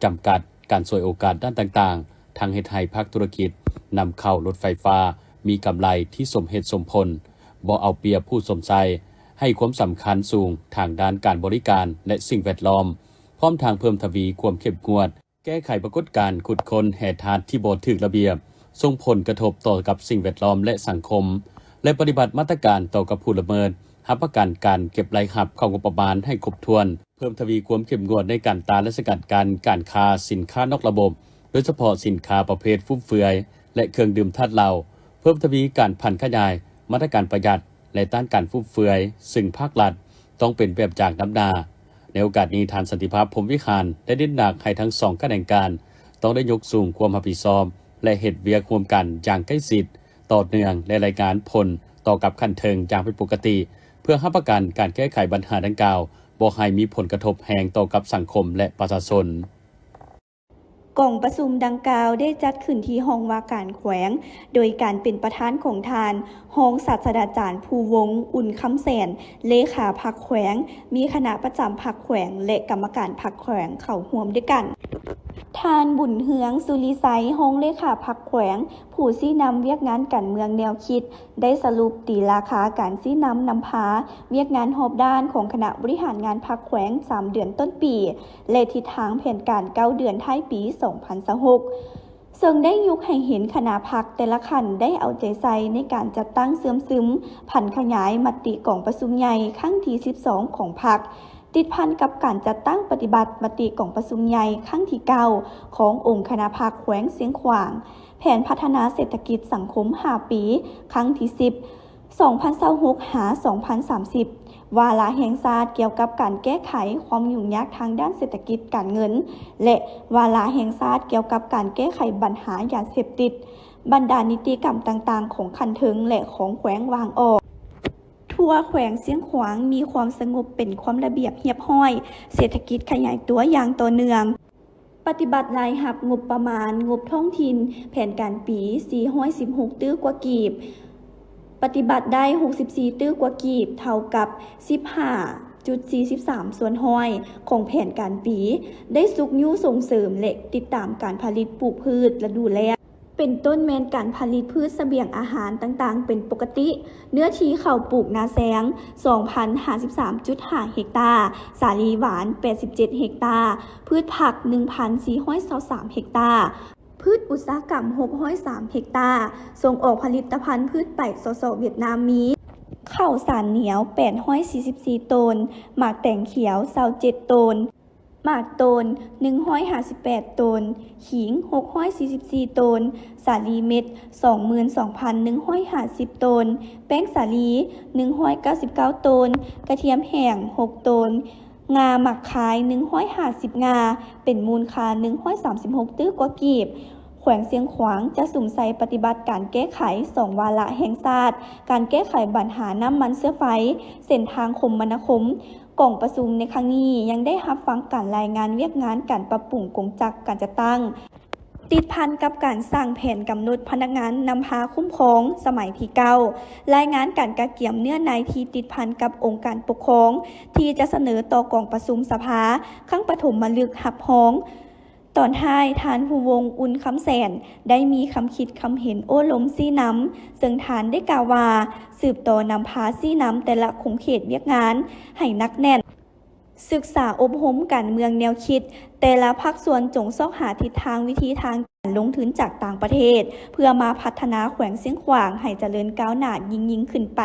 ຈຳກັດການສວຍໂອກາດດ້ານຕ່າງໆ, ທັງເຮັດໃຫ້ພາກທຸລະກິດນຳເຂົ້າລົດໄຟຟ້າມີກຳໄລທີ່ສົມເຫດສົມຜົນ, ບໍ່ເອົາປຽບຜູ້ຊົມໃຊ້, ໃຫ້ຄວາມສຳຄັນສູງທາງດ້ານການບໍລິການ ແລະ ສິ່ງແວດລ້ອມ, ພ້ອມທັງເພີ່ມທະວີຄວາມເຂັ້ມງວດ ແກ້ໄຂປາກົດການຂຸດຄົ້ນແຮ່ທາດທີ່ບໍ່ຖືກລະບຽບ, ສົ່ງຜົນກະທົບຕໍ່ກັບສິ່ງແວດລ້ອມ ແລະ ສັງຄົມ ແລະ ປະຕິບັດມາດຕະການຕໍ່ກັບຜູ້ລະເມີດ, ຮັບປະກັນການເກັບລາຍຮັບເຂົ້າງົບປະມານໃຫ້ຄົບຖ້ວນ, ເພີ່ມທະວີຄວາມເຂັ້ມງວດໃນການຕ້ານ ແລະ ສະກັດກັ້ນການຄ້າສິນຄ້ານອກລະບົບ, ໂດຍສະເພາະສິນຄ້າປະເພດຟຸມເຟືອຍ ແລະ ເຄື່ອງດື່ມທາດເຫຼົ້າ, ເພີ່ມທະວີການຜັນຂະຫຍາຍມາດຕະການປະຢັດ ແລະ ຕ້ານການຟຸມເຟືອຍ, ຊຶ່ງພາກລັດຕ້ອງເປັນແບບຢ່າງນຳໜ້າ. ໃນໂອກາດນີ້, ທ່ານ ສັນຕິພາບ ພົມວິຫານ ໄດ້ເນັ້ນໜັກໃຫ້ທັງສອງຂະແໜງການຕ້ອງໄດ້ຍົກສູງຄວາມຮັບຜິດຊອບ ແລະ ເຮັດວຽກຮ່ວມກັນຢ່າງໃກ້ຊິດ, ຕໍ່ເນື່ອງ ແລະ ລາຍງານຜົນຕໍ່ກັບຂັ້ນເທິງຢ່າງເປັນປົກກະຕິ, ເພື່ອຮັບປະກັນການແກ້ໄຂບັນຫາດັ່ງກ່າວບໍ່ໃຫ້ມີຜົນກະທົບແຮງຕໍ່ກັບສັງຄົມ ແລະ ປະຊາຊົນ. ກອງປະຊຸມດັ່ງກ່າວໄດ້ຈັດຂຶ້ນທີ່ຫ້ອງວ່າການແຂວງ, ໂດຍການເປັນປະທານຂອງທ່ານ ຮອງສາດສະດາຈານ ພູວົງ ອຸ່ນຄຳແສນ ເລຂາພັກແຂວງ, ມີຄະນະປະຈຳພັກແຂວງ ແລະ ກຳມະການພັກແຂວງເຂົ້າຮ່ວມດ້ວຍກັນ. ທ່ານ ບຸນເຮືອງ ສຸລິໄຊ ຮອງເລຂາພັກແຂວງ, ຜູ້ຊີ້ນຳວຽກງານການເມືອງແນວຄິດ, ໄດ້ສະຫຼຸບຕີລາຄາການຊີ້ນຳນຳພາວຽກງານຮອບດ້ານຂອງຄະນະບໍລິຫານງານພັກແຂວງສາມເດືອນຕົ້ນປີ ແລະ ທິດທາງແຜນການເກົ້າເດືອນທ້າຍປີສອງພັນຊາວຫົກ ເຊິ່ງໄດ້ຍົກໃຫ້ເຫັນຄະນະພັກແຕ່ລະຂັ້ນໄດ້ເອົາໃຈໃສ່ໃນການຈັດຕັ້ງເຊື່ອມຊຶມຜັນຂະຫຍາຍມະຕິກອງປະຊຸມໃຫຍ່ຄັ້ງທີສິບສອງຂອງພັກ, ຕິດພັນກັບການຈັດຕັ້ງປະຕິບັດມະຕິກອງປະຊຸມໃຫຍ່ຄັ້ງທີເກົ້າຂອງອົງຄະນະພັກແຂວງຊຽງຂວາງ, ແຜນພັດທະນາເສດຖະກິດສັງຄົມຫ້າປີ ຄັ້ງທີສິບ ສອງພັນຊາວຫົກ ຫາ ສອງພັນສາມສິບ, ວາລະແຫ່ງຊາດກ່ຽວກັບການແກ້ໄຂຄວາມຫຍຸ້ງຍາກທາງດ້ານເສດຖະກິດການເງິນ ແລະ ວາລະແຫ່ງຊາດກ່ຽວກັບການແກ້ໄຂບັນຫາຢາເສບຕິດ, ບັນດານິຕິກຳຕ່າງໆຂອງຂັ້ນເທິງ ແລະ ຂອງແຂວງວາງອອກ. ທົ່ວແຂວງຊຽງຂວາງມີຄວາມສະຫງົບເປັນຄວາມລະບຽບຮຽບຮ້ອຍ, ເສດຖະກິດຂະຫຍາຍຕົວຢ່າງຕໍ່ເນື່ອງ, ປະຕິບັດລາຍຮັບງົບປະມານງົບທ້ອງຖິ່ນແຜນການປີສີ່ຮ້ອຍສິບຫົກຕື້ກວ່າກີບ, ປະຕິບັດໄດ້ຫົກສິບສີ່ຕື້ກວ່າກີບ, ເທົ່າກັບສິບຫ້າຈຸດສີ່ສິບສາມສ່ວນຮ້ອຍຂອງແຜນການປີ, ໄດ້ຊຸກຍູ້ສົ່ງເສີມ ແລະ ຕິດຕາມການຜະລິດປູກພືດລະດູແລ້ງ ເປັນຕົ້ນແມ່ນການຜະລິດພືດສະບຽງອາຫານຕ່າງໆເປັນປົກກະຕິ. ເນື້ອທີ່ເຂົ້າປູກນາແຊງ ສອງພັນຫ້າສິບສາມຈຸດຫ້າເຮັກຕາ, ສາລີຫວານ ແປດສິບເຈັດເຮັກຕາ, ພືດຜັກ ໜຶ່ງພັນສີ່ຮ້ອຍຊາວສາມເຮັກຕາ, ພືດອຸດສາຫະກຳ ຫົກຮ້ອຍສາມເຮັກຕາ, ສົ່ງອອກຜະລິດຕະພັນພືດໄປ ສສ ຫວຽດນາມ ມີ ເຂົ້າສານໜຽວ ແປດຮ້ອຍສີ່ສິບສີ່ໂຕນ, ໝາກແຕງຂຽວ ຊາວເຈັດໂຕນ, ໝາກໂຕນ ໜຶ່ງຮ້ອຍຫ້າສິບແປດໂຕນ, ຂີງ ຫົກຮ້ອຍສີ່ສິບສີ່ໂຕນ, ສາລີເມັດ ສອງໝື່ນສອງພັນໜຶ່ງຮ້ອຍຫ້າສິບໂຕນ, ແປ້ງສາລີ ໜຶ່ງຮ້ອຍເກົ້າສິບເກົ້າໂຕນ, ກະທຽມແຫ້ງ ຫົກໂຕນ, ງາໝາກຄາຍ ໜຶ່ງຮ້ອຍຫ້າສິບງາ, ເປັນມູນຄ່າ ໜຶ່ງຮ້ອຍສາມສິບຫົກຕື້ກວ່າກີບ. ແຂວງຊຽງຂວາງຈະສຸມໃສ່ປະຕິບັດການແກ້ໄຂສອງວາລະແຫ່ງຊາດ, ການແກ້ໄຂບັນຫານ້ຳມັນເຊື້ອໄຟ, ເສັ້ນທາງຄົມມະນາຄົມ. ກອງປະຊຸມໃນຄັ້ງນີ້ຍັງໄດ້ຮັບຟັງການລາຍງານວຽກງານການປັບປຸງກົງຈັກການຈັດຕັ້ງ ຕິດພັນກັບການສ້າງແຜນກຳນົດພະນັກງານນຳພາຄຸ້ມຄອງສະໄໝທີເກົ້າ, ລາຍງານການກະກຽມເນື້ອໃນທີ່ຕິດພັນກັບອົງການປົກຄອງ ທີ່ຈະສະເໜີຕໍ່ກອງປະຊຸມສະພາຄັ້ງປະຖົມມະລຶກຮັບຮອງ. ຕອນທ້າຍ, ທ່ານ ພູວົງ ອຸ່ນຄຳແສນ ໄດ້ມີຄຳຄິດຄຳເຫັນໂອ້ລົມຊີ້ນຳ, ເຊິ່ງທ່ານໄດ້ກ່າວວ່າ ສືບຕໍ່ນຳພາຊີ້ນຳແຕ່ລະຂົງເຂດວຽກງານໃຫ້ໜັກແໜ້ນ, ສຶກສາອົບຮົມການເມືອງແນວຄິດ, ແຕ່ລະພາກສ່ວນຈົ່ງຊອກຫາທິດທາງວິທີທາງການລົງທຶນຈາກຕ່າງປະເທດ ເພື່ອມາພັດທະນາແຂວງຊຽງຂວາງໃຫ້ຈະເລີນກ້າວໜ້າຍິ່ງໆຂຶ້ນໄປ.